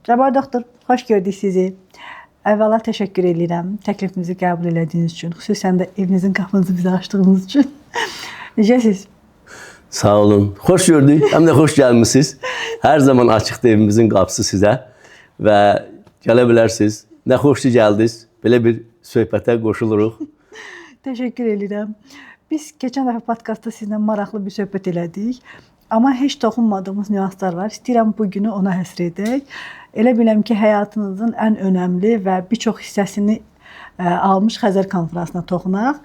Cabbar doktor, xoş gördük sizi. Əvvəla təşəkkür edirəm təklifimizi qəbul elədiyiniz üçün, xüsusən də evinizin qapınızı bizə açdığınız üçün. Necəsiz? Sağ olun. Xoş gördük. Həm də xoş gəlmisiniz. Hər zaman açıqdır evimizin qapısı sizə və gələ bilərsiniz. Nə xoş ki gəldiniz. Belə bir söhbətə qoşuluruq. Təşəkkür edirəm. Biz keçən dəfə podkastda sizinlə maraqlı bir söhbət elədik. Amma heç toxunmadığımız nüanslar var. İstəyirəm bu günü ona həsr edək. Elə biləm ki, həyatınızın ən önəmli və bir çox hissəsini almış Xəzər konfransına toxunaq.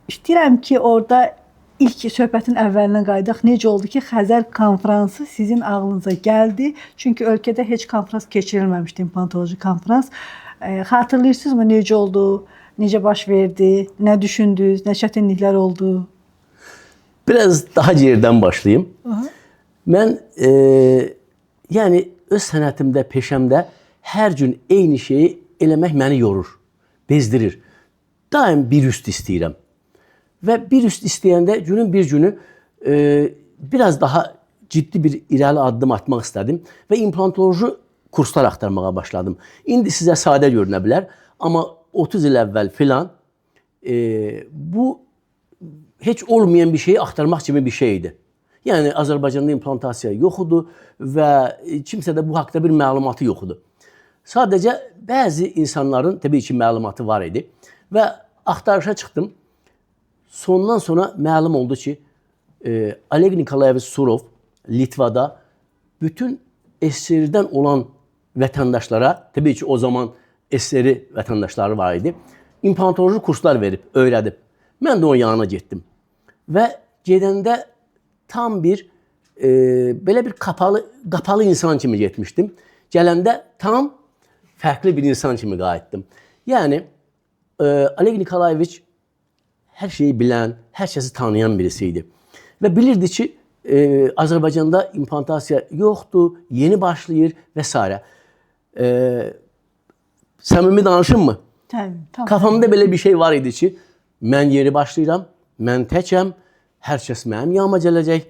İstəyirəm ki, orada ilk söhbətin əvvəlinə qayıdaq. Necə oldu ki, Xəzər konfransı sizin ağlınıza gəldi? Çünki ölkədə heç konfrans keçirilməmişdi, implantoloji konfrans. Xatırlayırsınızmı necə oldu? Necə baş verdi? Nə düşündünüz? Nə çətinliklər oldu? Biraz daha geriden başlayayım. Aha. Mən yəni öz sənətimdə, peşəmdə hər gün eyni şeyi eləmək məni yorur, bezdirir. Daim bir üst istəyirəm. Və bir üst istəyəndə günün bir günü biraz daha ciddi bir irəli addım atmaq istədim və implantoloji kurslar axtarmağa başladım. İndi sizə sadə görünə bilər, amma 30 il əvvəl filan bu heç olmayan bir şeyi axtarmaq kimi bir şey idi. Yəni Azərbaycanda implantasiya yox idi və kimsə də bu haqda bir məlumatı yox idi. Sadəcə bəzi insanların təbii ki məlumatı var idi və axtarışa çıxdım. Sondan sonra məlum oldu ki, Oleg Nikolayeviç Surov Litvada bütün SSR-dən olan vətəndaşlara, təbii ki o zaman SSR vətəndaşları var idi, implantoloji kurslar verib, öyrədib. Mən də onun yanına getdim. Və gedəndə tam bir belə bir qapalı insan kimi getmişdim. Gələndə tam fərqli bir insan kimi qayıtdım. Yəni Oleg Nikolayeviç hər şeyi bilən, hər kəsi tanıyan birisi idi. Və bilirdi ki, Azərbaycanda implantasiya yoxdur, yeni başlayır və s. Səmimi danışım mı? Təbii, tam. Kafamda belə bir şey var idi ki, mən yeni başlayıram, mən təkəm, hər kəs mənim yanıma gələcək,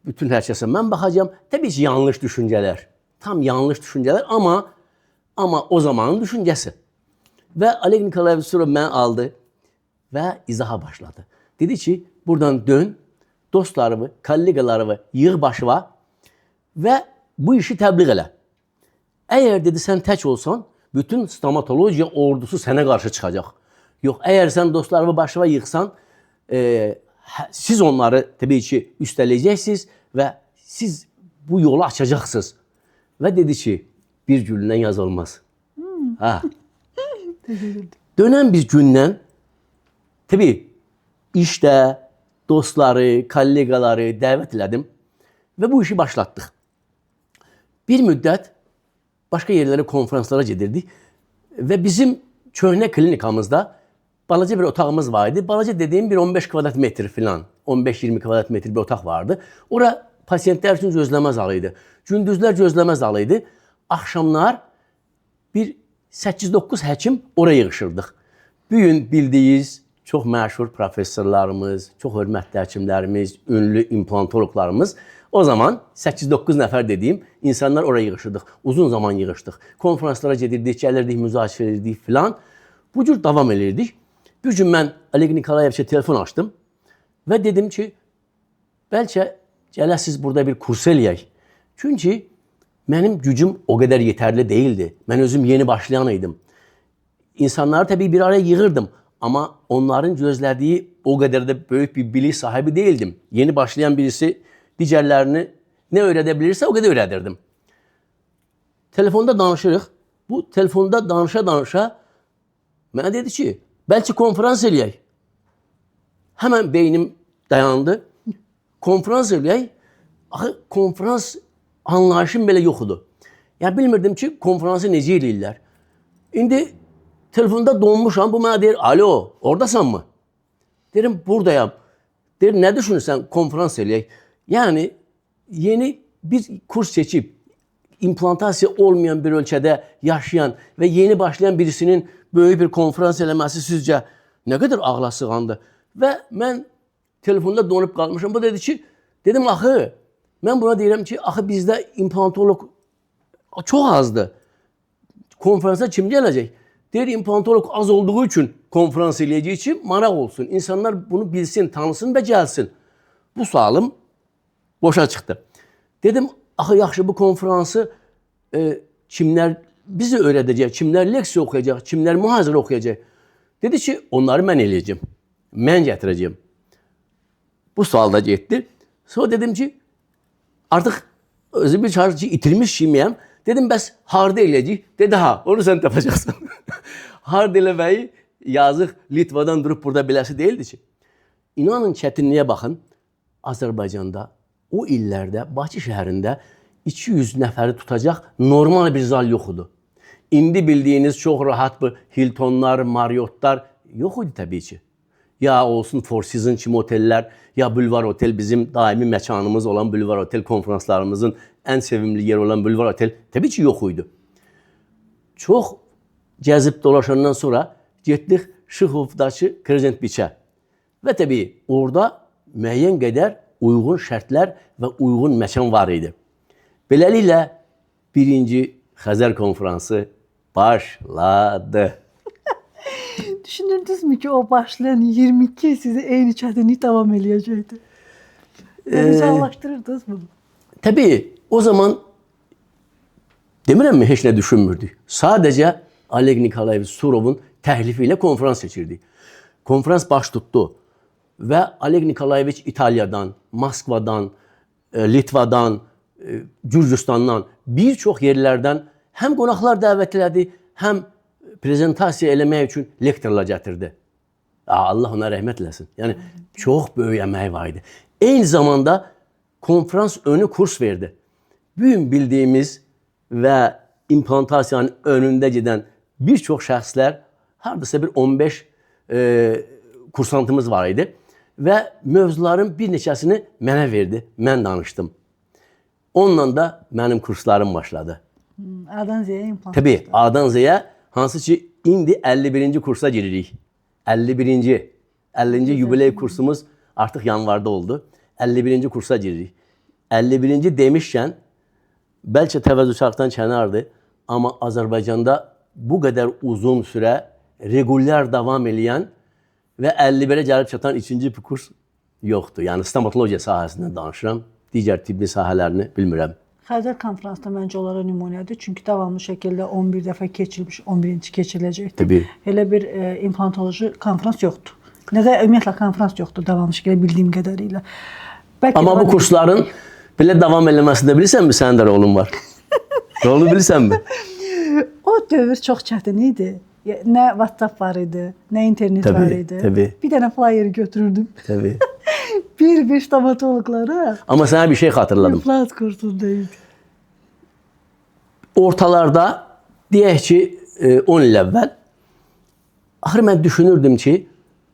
bütün hər kəsə mən baxacağam. Təbii ki, yanlış düşüncələr, tam yanlış düşüncələr, amma o zamanın düşüncəsi. Və Oleg Nikolayeviç Surov məni aldı və izaha başladı. Dedi ki, buradan dön, dostlarımı, kollegalarımı yığ başıma və bu işi təbliğ elə. Əgər dedi, sən tək olsan, bütün stomatologiya ordusu sənə qarşı çıxacaq. Yox, əgər sən dostlarımı başıma yığsan, siz onları təbii ki, üstələyəcəksiniz və siz bu yolu açacaqsınız. Və dedi ki, bir gündən yaz olmaz. Ha. Dönən bir gündən, təbii, işdə dostları, kollegaları dəvət elədim və bu işi başlatdıq. Bir müddət başqa yerlərə, konferanslara gedirdik və bizim köhnə klinikamızda balaca bir otağımız var idi. Balaca dediyim bir 15 kvadrat metr filan, 15-20 kvadrat metr bir otaq vardı. Ora pasiyentlər üçün gözləmə zalı idi. Gündüzlər gözləmə zalı idi. Axşamlar bir 8-9 həkim oraya yığışırdıq. Bu gün bildiyiniz çox məşhur professorlarımız, çox hörmətli həkimlərimiz, ünlü implantoloqlarımız o zaman 8-9 nəfər dediyim insanlar oraya yığışırdıq. Uzun zaman yığışdıq. Konferanslara gedirdik, gəlirdik, müzakirə edirdik filan. Bu cür davam elirdik. Bir gün mən Oleg Nikolayeviçə telefon açdım və dedim ki, bəlkə gələsiz burada bir kurs eləyək. Çünki mənim gücüm o qədər yetərli deyildi. Mən özüm yeni başlayan idim. İnsanları təbii bir araya yığırdım, amma onların gözlədiyi o qədər də böyük bir bilik sahibi değildim. Yeni başlayan birisi digərlərini nə öyrədə bilirsə o qədər öyrədirdim. Telefonda danışırıq. Bu telefonda danışa-danışa mənə dedi ki, bəlkə konferans eləyək. Həmən beynim dayandı. Konferans eləyək. Axı konferans anlayışım belə yox idi. Yəni bilmirdim ki, konferansı necə eləyirlər. İndi telefonda donmuşam, bu mənə deyir, alo, oradasanmı? Deyirəm, buradayam. Deyir, nə düşünürsən, konferans eləyək? Yəni, yeni bir kurs seçib, implantasiya olmayan bir ölkədə yaşayan və yeni başlayan birisinin böyük bir konferans eləməsi sizcə nə qədər ağla sığandı? Və mən telefonda donub qalmışam. Bu dedi ki, dedim axı, mən buna deyirəm ki, axı bizdə implantoloq Çox azdı. Konferansa kim gələcək? Deyir, implantolog az olduğu üçün konferans eləyəcək ki, maraq olsun. İnsanlar bunu bilsin, tanısın və gəlsin. Bu sualım boşa çıxdı. Dedim, axı yaxşı bu konferansı kimlər bizi öyrədəcək, kimlər leksiya oxuyacaq, kimlər mühazirə oxuyacaq. Dedi ki, onları mən eləyəcəm. Mən gətirəcəm. Bu sual da getdi. Sonra dedim ki, artıq özümü ki, itirmiş kimiyəm. Dedim, bəs harda eləyəcəyik? Dedi, ha, onu sən tapacaqsan. Harda eləməyi yazıq Litvadan durub burada beləsi deyildi ki. İnanın çətinliyə baxın. Azərbaycanda o illərdə Bakı şəhərində 200 nəfəri tutacaq normal bir zal yox idi. İndi bildiyiniz çox rahat bu Hiltonlar, Marriottlar yox idi təbii ki. Ya olsun Four Seasons kimi otellər, ya Bulvar Otel bizim daimi məkanımız olan Bulvar Otel konferanslarımızın ən sevimli yeri olan Bulvar Otel təbii ki yox idi. Çox gəzib dolaşandan sonra getdik Şıxovdakı Crescent Beach-ə. Və təbii orada müəyyən qədər uyğun şərtlər və uyğun məkan var idi. Beləliklə birinci Xəzər konfransı başladı. Düşünürdünüzmü ki, o başlayan 22 sizi eyni çətinlik davam eləyəcəkdi? Vizuallaşdırırdınız bunu. Təbii o zaman demirəmmi heç nə düşünmürdük. Sadəcə Oleg Nikolayeviç Surovun təklifi ilə konfrans keçirdik. Konfrans baş tutdu və Oleg Nikolayeviç İtaliyadan, Moskvadan, Litvadan, Gürcüstandan bir çox yerlərdən həm qonaqlar dəvət elədi, həm prezentasiya eləmək üçün lektorlar gətirdi. Allah ona rəhmət eləsin. Yəni çox böyük əməyi var idi. Eyni zamanda konfrans önü kurs verdi. Bu gün bildiyimiz və implantasiyanın önündə gedən bir çox şəxslər, hardasa bir 15 kursantımız var idi və mövzuların bir neçəsini mənə verdi, mən danışdım. Onunla da mənim kurslarım başladı. A'dan Z'ye implant. Təbii, A'dan Z'ye, hansı ki indi 51-ci kursa giririk. 51-ci, 50-ci yubiley kursumuz artıq yanvarda oldu. 51-ci kursa giririk. 51-ci demişkən, bəlkə təvəzzüçarxdan kənardır, amma Azərbaycanda bu qədər uzun sürə regulyar davam eləyən və 51-ə gəlib çatan ikinci bir kurs yoxdur. Yəni stomatologiya sahəsindən danışıram, digər tibbi sahələrini bilmirəm. Xəzər konfransda məncə onlara nümunədir. Çünki davamlı şəkildə 11 dəfə keçirilmiş, 11-ci keçiriləcəkdir. Təbii. Elə bir implantoloji konfrans yoxdur. Nə də ümumiyyətlə konfrans yoxdur davamlı şəkildə bildiyim qədərilə. Bəlkə Amma bu kursların belə davam eləməsində bilirsənmi sənin də rolun var? Rolunu bilirsənmi? O dövr çox çətin idi. Nə WhatsApp var idi, nə internet Təbii, var idi. təbii. Bir dənə flyer götürürdüm. Təbii. Bir-bir stomatoloqlara Amma sənə bir şey xatırladım. implant kursundaydı. Ortalarda deyək ki, 10 il əvvəl axır mən düşünürdüm ki,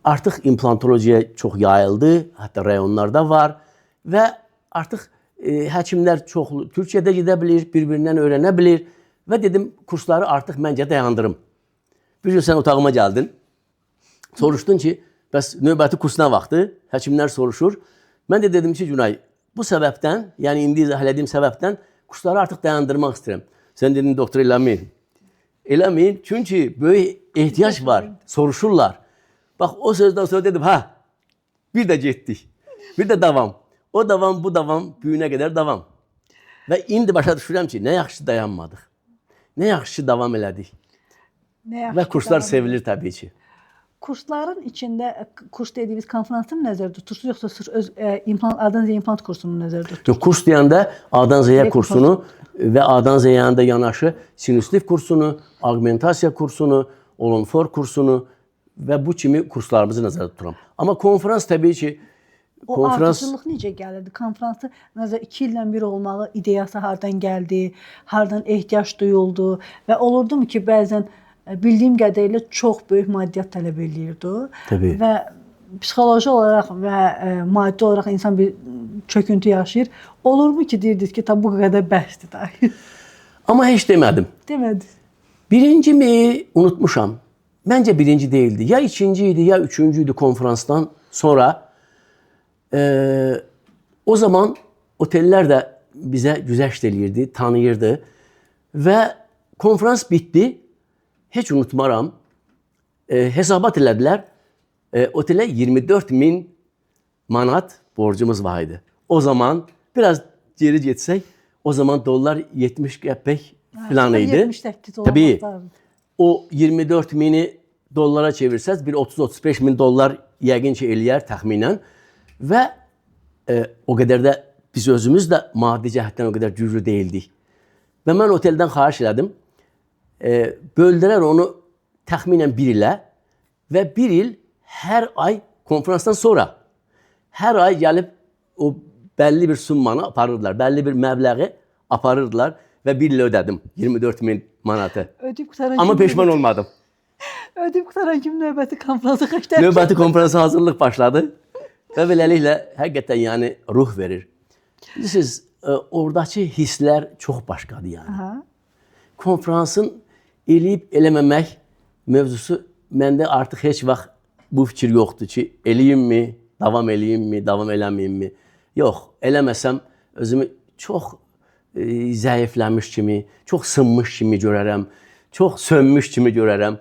artıq implantologiya çox yayıldı, hətta rayonlarda var və artıq həkimlər çoxlu Türkiyədə gedə bilir, bir-birindən öyrənə bilir və dedim kursları artıq məncə dayandırım. Bir gün sən otağıma gəldin. Soruşdun ki, bəs növbəti kurs nə vaxtı? Həkimlər soruşur. Mən də dedim ki, Günay, bu səbəbdən, yəni indi izah elədiyim səbəbdən kursları artıq dayandırmaq istəyirəm. Sən dedin, doktor eləməyin. Eləməyin, çünki böyük ehtiyac var, soruşurlar. Bax, o sözdən sonra dedim, ha, bir də getdik, bir də davam. O davam, bu davam, büyünə qədər davam. Və indi başa düşürəm ki, nə yaxşı dayanmadıq, nə yaxşı davam elədik. Nə yaxşı Və kurslar davam sevilir təbii ki. Kursların içində kurs dediyimiz konfransı mı nəzərdə tutursunuz, yoxsa sırf öz implant A'dan Z'ye implant kursunu nəzərdə tutursunuz? Yox, kurs deyəndə A'dan Z'yə kursunu və A'dan Z'yə də yanaşı sinüslit kursunu, augmentasiya kursunu, Olonfor kursunu və bu kimi kurslarımızı nəzərdə tuturam. Amma konfrans təbii ki, O konfrans ardıcıllıq necə gəlirdi? Konfransı nəzər 2 ildən bir olmalı ideyası hardan gəldi, hardan ehtiyac duyuldu və olurdu mu ki, bəzən bildiyim qədərilə çox böyük maddiyyat tələb eləyirdi. Təbii. Və psixoloji olaraq və maddi olaraq insan bir çöküntü yaşayır. Olurmu ki, deyirdiniz ki, tam bu qədər bəsdir da. Amma heç demədim. Demədi. Birinci mi unutmuşam. Məncə birinci değildi. Ya ikinci idi, ya üçüncü idi konfransdan sonra. O zaman otellər də bizə güzəşt eləyirdi, tanıyırdı. Və konfrans bitdi. Heç unutmaram. Hesabat elədilər. Otelə 24 min manat borcumuz var idi. O zaman biraz geri getsək, o zaman dollar 70 qəpik filan idi. 78 Təbii. olamazlar. O 24 mini dollara çevirsəz bir 30-35 min dollar yəqin ki eləyər təxminən və o qədər də biz özümüz də maddi cəhətdən o qədər güclü deyildik. Və mən oteldən xahiş elədim. Böldülər onu təxminən bir ilə və bir il hər ay konfransdan sonra hər ay gəlib o bəlli bir summanı aparırdılar, bəlli bir məbləği aparırdılar və bir il ödədim 24 min manatı. Ödəyib qurtaran Amma kimi peşman olmadım. Ödəyib qurtaran kimi növbəti konfransa xərclər. Növbəti konfransa hazırlıq başladı və beləliklə həqiqətən yəni ruh verir. Bilirsiniz, oradakı hisslər çox başqadır yəni. Aha. Konfransın eləyib eləməmək mövzusu məndə artıq heç vaxt bu fikir yoxdur ki, eləyimmi, davam eləyimmi, davam eləməyimmi? Yox, eləməsəm özümü çox zəifləmiş kimi, çox sınmış kimi görərəm, çox sönmüş kimi görərəm.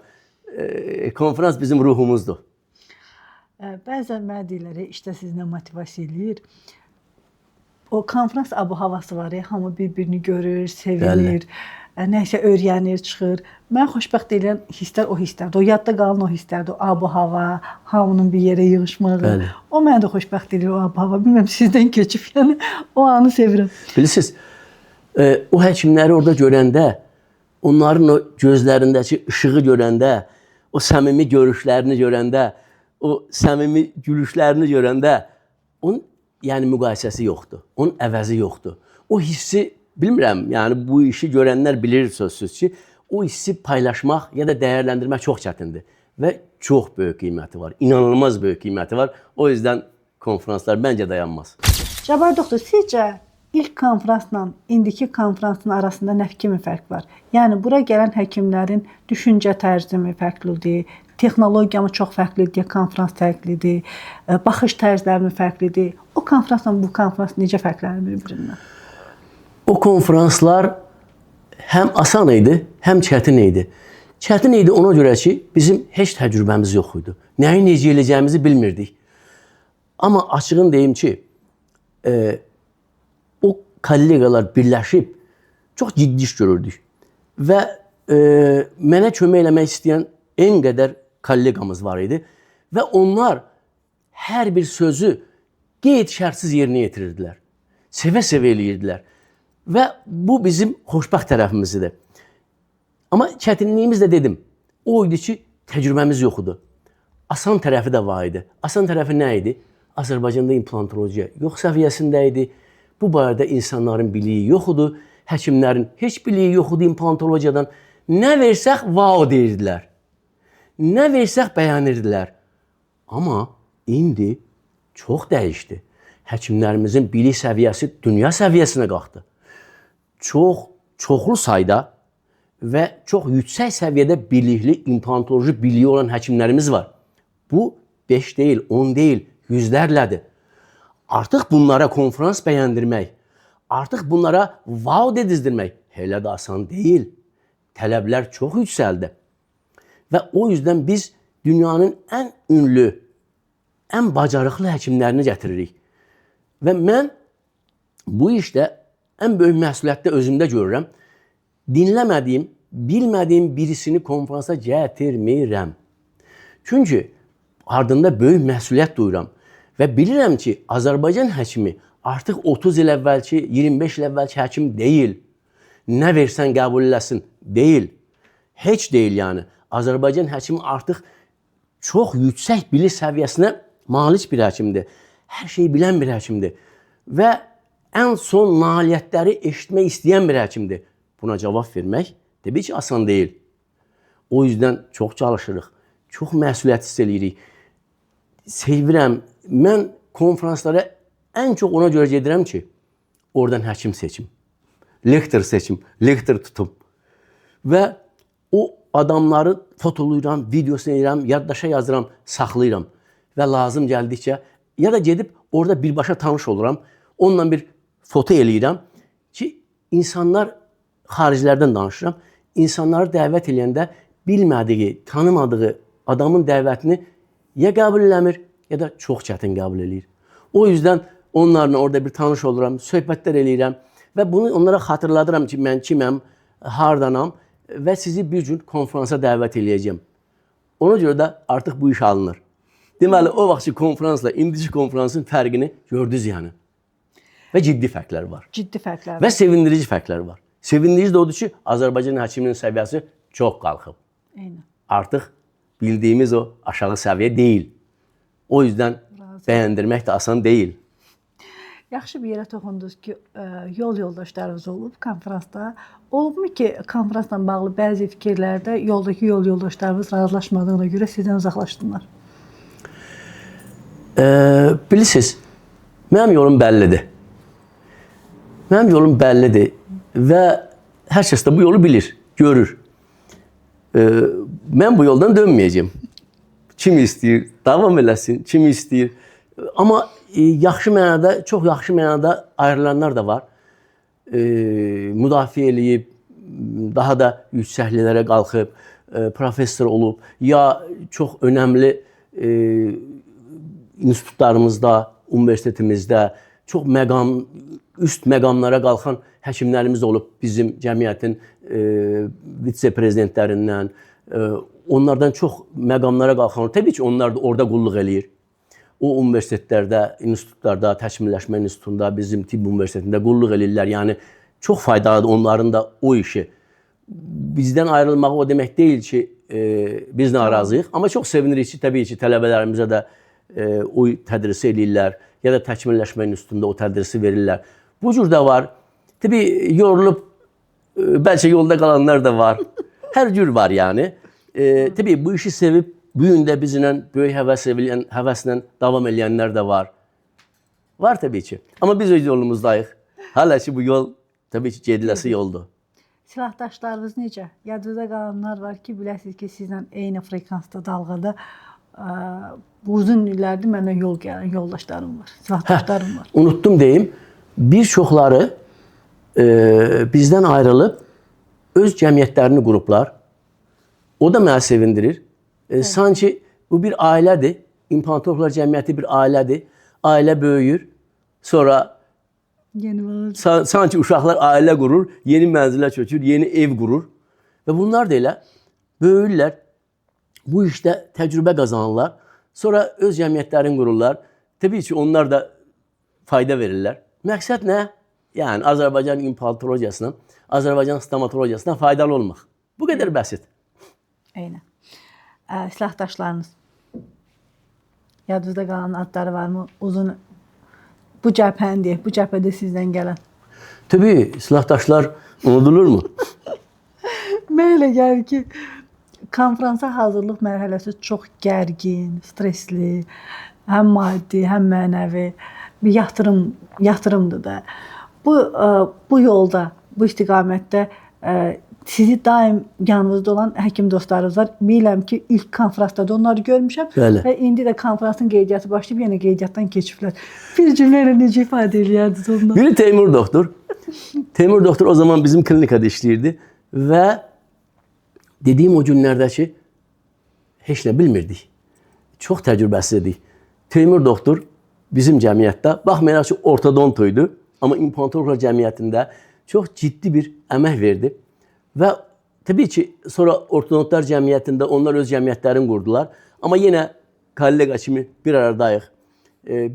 Konfrans bizim ruhumuzdur. Bəzən mənə deyirlər, işdə sizi nə motivasiya eləyir? O konfrans abu havası var, hamı bir-birini görür, sevinir, nəsə öyrənir, çıxır. Mən xoşbəxt eləyən hisslər o hisslərdir. O yadda qalan o hisslərdir. O abu hava, hamının bir yerə yığışmağı. Bəli. O məni də xoşbəxt eləyir o abu hava. Bilmirəm sizdən keçib, yəni o anı sevirəm. Bilirsiniz, o həkimləri orada görəndə, onların o gözlərindəki işığı görəndə, o səmimi görüşlərini görəndə, o səmimi gülüşlərini görəndə onun yəni müqayisəsi yoxdur. Onun əvəzi yoxdur. O hissi bilmirəm, yəni bu işi görənlər bilir sözsüz ki, o hissi paylaşmaq ya da dəyərləndirmək çox çətindir və çox böyük qiyməti var. İnanılmaz böyük qiyməti var. O yüzden konfranslar məncə dayanmaz. Cabbar doktor, sizcə ilk konfransla indiki konfransın arasında nə kimi fərq var? Yəni bura gələn həkimlərin düşüncə tərzi mi fərqlidir, texnologiya mı çox fərqlidir, konfrans fərqlidir, baxış tərzləri mi fərqlidir? O konfransla bu konfrans necə fərqlənir bir-birindən? O konfranslar həm asan idi, həm çətin idi. Çətin idi ona görə ki, bizim heç təcrübəmiz yox idi. Nəyi necə eləyəcəyimizi bilmirdik. Amma açığını deyim ki, o kolleqalar birləşib çox ciddi iş görürdük. Və mənə kömək eləmək istəyən en qədər kolleqamız var idi. Və onlar hər bir sözü qeyd şərtsiz yerinə yetirirdilər. Sevə-sevə eləyirdilər. Və bu bizim xoşbəxt tərəfimiz idi. Amma çətinliyimiz də dedim, o idi ki, təcrübəmiz yox idi. Asan tərəfi də var idi. Asan tərəfi nə idi? Azərbaycanda implantologiya yox səviyyəsində idi. Bu barədə insanların biliyi yox idi. Həkimlərin heç biliyi yox idi implantologiyadan. Nə versək, vau deyirdilər. Nə versək, bəyənirdilər. Amma indi çox dəyişdi. Həkimlərimizin bilik səviyyəsi dünya səviyyəsinə qalxdı. Çox, çoxlu sayda və çox yüksək səviyyədə bilikli implantoloji biliyi olan həkimlərimiz var. Bu 5 deyil, 10 deyil, yüzlərlədir. Artıq bunlara konfrans bəyəndirmək, artıq bunlara wow dedizdirmək elə də asan deyil. Tələblər çox yüksəldi. Və o yüzdən biz dünyanın ən ünlü, ən bacarıqlı həkimlərini gətiririk. Və mən bu işdə ən böyük məsuliyyəti özümdə görürəm. Dinləmədiyim, bilmədiyim birisini konfransa gətirmirəm. Çünki ardında böyük məsuliyyət duyuram. Və bilirəm ki, Azərbaycan həkimi artıq 30 il əvvəlki, 25 il əvvəlki həkim deyil. Nə versən qəbul eləsin, deyil. Heç deyil yəni. Azərbaycan həkimi artıq çox yüksək bilik səviyyəsinə malik bir həkimdir. Hər şeyi bilən bir həkimdir. Və ən son nailiyyətləri eşitmək istəyən bir həkimdir. Buna cavab vermək təbii ki, asan deyil. O yüzdən çox çalışırıq, çox məsuliyyət hiss eləyirik. Sevirəm. Mən konfranslara ən çox ona görə gedirəm ki, oradan həkim seçim, lektor seçim, lektor tutum. Və o adamları fotoluyuram, videosunu edirəm, yaddaşa yazıram, saxlayıram. Və lazım gəldikcə ya da gedib orada birbaşa tanış oluram, onunla bir foto eləyirəm ki, insanlar Xaricilərdən danışıram. İnsanları dəvət eləyəndə bilmədiyi, tanımadığı adamın dəvətini ya qəbul eləmir, ya da çox çətin qəbul eləyir. O yüzden onlarla orada bir tanış oluram, söhbətlər eləyirəm və bunu onlara xatırladıram ki, mən kiməm, hardanam və sizi bir gün konfransa dəvət eləyəcəm. Ona görə də artıq bu iş alınır. Deməli, o vaxtki konfransla indiki konfransın fərqini gördünüz yəni. Və ciddi fərqlər var. Ciddi fərqlər var. Və sevindirici fərqlər var. Sevindirici də odur ki, Azərbaycan həkiminin səviyyəsi çox qalxıb. Eynən. Artıq bildiyimiz o aşağı səviyyə deyil. O yüzden bəyəndirmək də asan deyil. Yaxşı bir yerə toxundunuz ki, yol yoldaşlarınız olub konfransda. Olubmu ki, konfransla bağlı bəzi fikirlərdə yoldakı yol yoldaşlarınız razılaşmadığına görə sizdən uzaqlaşdılar? Bilirsiniz, mənim yolum bəllidir. Mənim yolum bəllidir və hər kəs də bu yolu bilir, görür. Mən bu yoldan dönməyəcəm. Kim istəyir, davam eləsin, kim istəyir. Amma yaxşı mənada, çox yaxşı mənada ayrılanlar da var. Müdafiə eləyib, daha da yüksəkliklərə qalxıb, professor olub, ya çox önəmli institutlarımızda, universitetimizdə çox məqam, üst məqamlara qalxan həkimlərimiz olub bizim cəmiyyətin vitse-prezidentlərindən, onlardan çox məqamlara qalxan. Təbii ki, onlar da orada qulluq eləyir. O universitetlərdə, institutlarda, təkmilləşmə institutunda, bizim tibb universitetində qulluq eləyirlər. Yəni çox faydalıdır onların da o işi. Bizdən ayrılmağı o demək deyil ki, biz narazıyıq. Amma çox sevinirik ki, təbii ki, tələbələrimizə də o tədrisi eləyirlər ya da təkmilləşmə institutunda o tədrisi verirlər. Bu cür də var. Təbii yorulub, bəlkə yolda qalanlar da var. Hər cür var yəni. Təbii bu işi sevib, bu gün də bizimlə böyük həvəslə davam eləyənlər də var. Var təbii ki. Amma biz öz yolumuzdayıq. Hələ ki bu yol təbii ki gediləsi yoldur. Silahdaşlarınız necə? Yadınızda qalanlar var ki, biləsiniz ki, sizlə eyni frekansda, dalğada bu uzun illərdir mənə yol gələn yoldaşlarım var, silahdaşlarım var. Unutdum deyim, bir çoxları bizdən ayrılıb öz cəmiyyətlərini qurublar. O da məni sevindirir. Sanki bu bir ailədir. İmplantologlar cəmiyyəti bir ailədir. Ailə böyüyür. Sonra sanki uşaqlar ailə qurur, yeni mənzilə köçür, yeni ev qurur. Və bunlar da elə böyüyürlər. Bu işdə təcrübə qazanırlar. Sonra öz cəmiyyətlərini qururlar. Təbii ki, onlar da fayda verirlər. Məqsəd nə? Yəni Azərbaycan implantologiyasına, Azərbaycan stomatologiyasına faydalı olmaq. Bu qədər bəsit. Eynən. Silahdaşlarınız, yadınızda qalan adları varmı? Uzun, bu cəbhəni deyək, bu cəbhədə sizdən gələn. Təbii, silahdaşlar unudulur mu? Mənə elə gəlir ki, konfransa hazırlıq mərhələsi çox gərgin, stresli, həm maddi, həm mənəvi bir yatırımdır da. Bu yolda, bu istiqamətdə sizi daim yanınızda olan həkim dostlarınız var. Bilirəm ki, ilk konfransda da onları görmüşəm. Bəli. Və indi də konfransın qeydiyyatı başlayıb, yenə qeydiyyatdan keçiblər. Bir cümlə ilə necə ifadə eləyərdiniz onları? Biri Teymur doktor. Teymur doktor o zaman bizim klinikada işləyirdi və dediyim o günlərdə ki, heç nə bilmirdik. Çox təcrübəsiz idik. Teymur doktor bizim cəmiyyətdə, baxmayaraq ki, ortodonto idi, amma implantologlar cəmiyyətində çox ciddi bir əmək verdi. Və təbii ki, sonra ortodontlar cəmiyyətində onlar öz cəmiyyətlərini qurdular. Amma yenə kollega kimi bir aradayıq.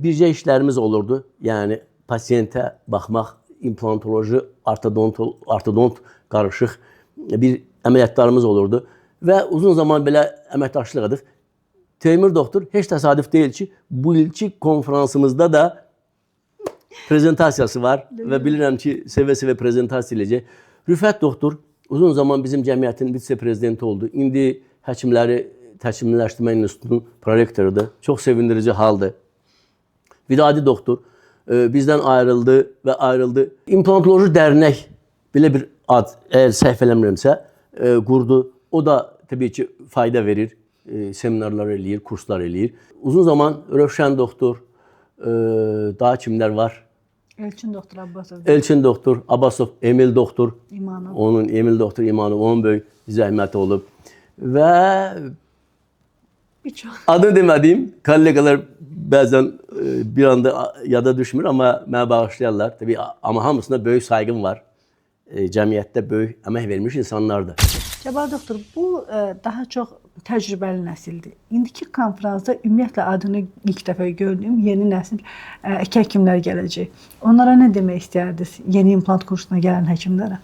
Bircə işlərimiz olurdu. Yəni pasientə baxmaq, implantoloji, ortodont qarışıq bir əməliyyatlarımız olurdu. Və uzun zaman belə əməkdaşlıq edik. Teymur doktor heç təsadüf deyil ki, bu ilki konfransımızda da prezentasiyası var və bilirəm ki, sevə-sevə prezentasiya eləyəcək. Rüfət doktor uzun zaman bizim cəmiyyətin vitse-prezidenti oldu. İndi həkimləri təkmilləşdirmə institutunun prorektorudur. Çox sevindirici haldır. Vidadi doktor bizdən ayrıldı və ayrıldı. İmplantoloji dərnək belə bir ad, əgər səhv eləmirəmsə, qurdu. O da təbii ki, fayda verir. Seminarlar eləyir, kurslar eləyir. Uzun zaman Rövşən doktor, daha kimlər var? Elçin doktor Abbasov. Elçin doktor Abbasov, Emil doktor İmanov. Onun Emil doktor İmanov, onun böyük zəhməti olub. Və bir çox adını demədiyim kollegalar bəzən bir anda yada düşmür, amma mənə bağışlayarlar. Tabii, amma hamısına böyük saygım var. Cəmiyyətdə böyük əmək vermiş insanlardır. Cabbar doktor, bu daha çox təcrübəli nəsildir. İndiki konfransda ümumiyyətlə adını ilk dəfə gördüyüm yeni nəsil həkimlər gələcək. Onlara nə demək istəyərdiniz yeni implant kursuna gələn həkimlərə?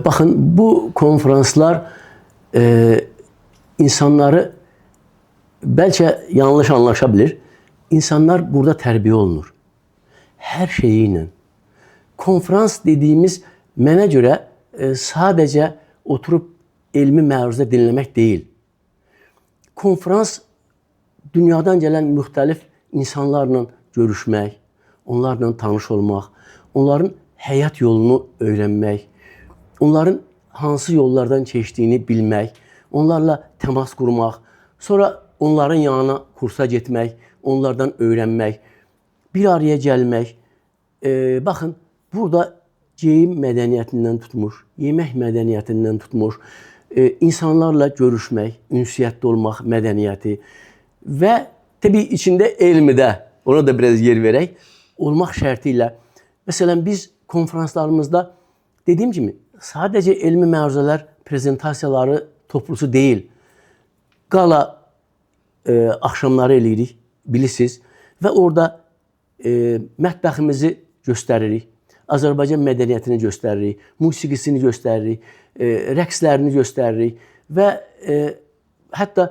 Baxın, bu konfranslar insanları bəlkə yanlış anlaşa bilir. İnsanlar burada tərbiyə olunur. Hər şeyi ilə. Konfrans dediyimiz mənə görə sadəcə oturub elmi məruzə dinləmək deyil. Konfrans dünyadan gələn müxtəlif insanlarla görüşmək, onlarla tanış olmaq, onların həyat yolunu öyrənmək, onların hansı yollardan keçdiyini bilmək, onlarla təmas qurmaq, sonra onların yanına kursa getmək, onlardan öyrənmək, bir araya gəlmək. Baxın, burada geyim mədəniyyətindən tutmuş, yemək mədəniyyətindən tutmuş, insanlarla görüşmək, ünsiyyətdə olmaq mədəniyyəti və təbii içində elmi də, ona da biraz yer verək, olmaq şərti ilə. Məsələn, biz konfranslarımızda dediyim kimi, sadəcə elmi məruzələr, prezentasiyaları toplusu deyil. Qala axşamları eləyirik, bilirsiniz, və orada mətbəximizi göstəririk. Azərbaycan mədəniyyətini göstəririk, musiqisini göstəririk, rəqslərini göstəririk və hətta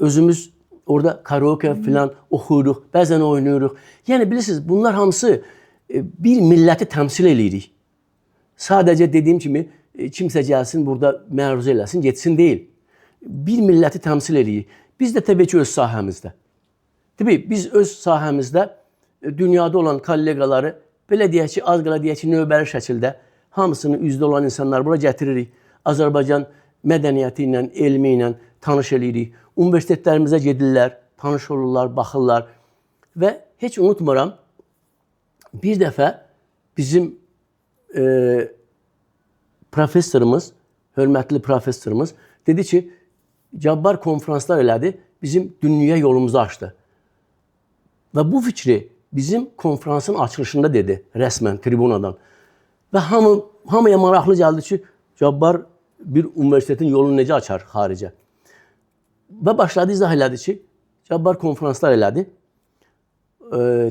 özümüz orada karaoke filan oxuyuruq, bəzən oynayırıq. Yəni bilirsiniz, bunlar hamısı bir milləti təmsil eləyirik. Sadəcə dediyim kimi, kimsə gəlsin burada məruzə eləsin, getsin deyil. Bir milləti təmsil eləyirik. Biz də təbii ki, öz sahəmizdə. Təbii, biz öz sahəmizdə dünyada olan kolleqaları belə deyək ki, az qala deyək ki, növbəli şəkildə hamısını üzdə olan insanlar bura gətiririk. Azərbaycan mədəniyyəti ilə, elmi ilə tanış eləyirik. Universitetlərimizə gedirlər, tanış olurlar, baxırlar. Və heç unutmuram, bir dəfə bizim professorumuz, hörmətli professorumuz dedi ki, Cabbar konfranslar elədi, bizim dünya yolumuzu açdı. Və bu fikri bizim konfransın açılışında dedi, rəsmən tribunadan. Və hamıya maraqlı gəldi ki, Cabbar bir universitetin yolunu necə açar xaricə? Və başladı, izah elədi ki, Cabbar konfranslar elədi.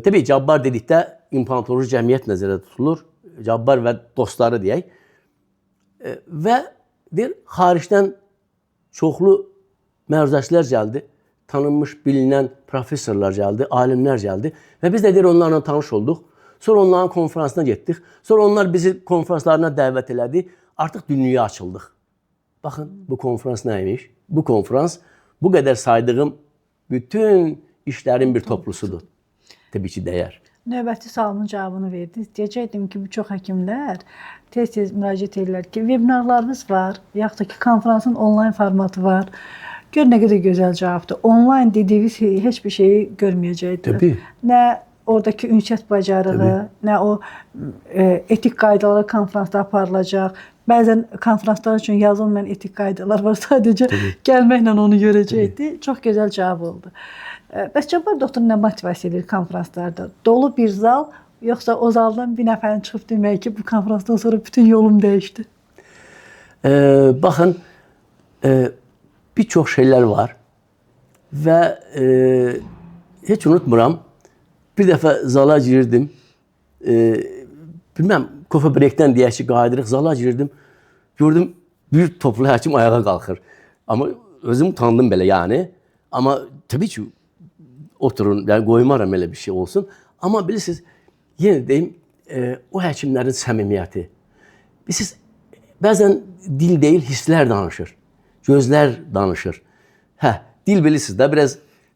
Təbii, Cabbar dedikdə implantoloji cəmiyyət nəzərdə tutulur. Cabbar və dostları deyək. Və deyir, xaricdən çoxlu məruzəçilər gəldi. Tanınmış, bilinən professorlar gəldi, alimlər gəldi və biz də deyir, onlarla tanış olduq. Sonra onların konfransına getdik. Sonra onlar bizi konfranslarına dəvət elədi. Artıq dünyaya açıldıq. Baxın, bu konfrans nə imiş? Bu konfrans bu qədər saydığım bütün işlərin bir toplusudur. Təbii ki, dəyər. Növbəti sualımın cavabını verdiniz. Deyəcəkdim ki, bu çox həkimlər tez-tez müraciət edirlər ki, webinarlarımız var, yaxud da ki, konfransın onlayn formatı var. Gör nə qədər gözəl cavabdır. Onlayn dediyiniz heç bir şeyi görməyəcəkdilər. Təbii. Nə oradakı ünsiyyət bacarığı, Təbii. nə o etik qaydalar konfransda aparılacaq. Bəzən konfranslar üçün yazılmayan etik qaydalar var. Sadəcə Təbii. gəlməklə onu görəcəkdi. Təbii. Çox gözəl cavab oldu. Bəs Cabbar doktor nə motivasiya edir konfranslarda? Dolu bir zal, yoxsa o zaldan bir nəfərin çıxıb demək ki, bu konfransdan sonra bütün yolum dəyişdi? Baxın, bir çox şeylər var və heç unutmuram, bir dəfə zala girirdim, bilməm, kofe breakdən deyək ki, qayıdırıq, zala girirdim, gördüm bir toplu həkim ayağa qalxır. Amma özüm utandım belə yəni, amma təbii ki, oturun, yəni qoymaram elə bir şey olsun. Amma bilirsiniz, yenə deyim, o həkimlərin səmimiyyəti. Bilirsiniz, bəzən dil deyil, hisslər danışır. Gözlər danışır. Hə, dil bilirsiniz də, biraz,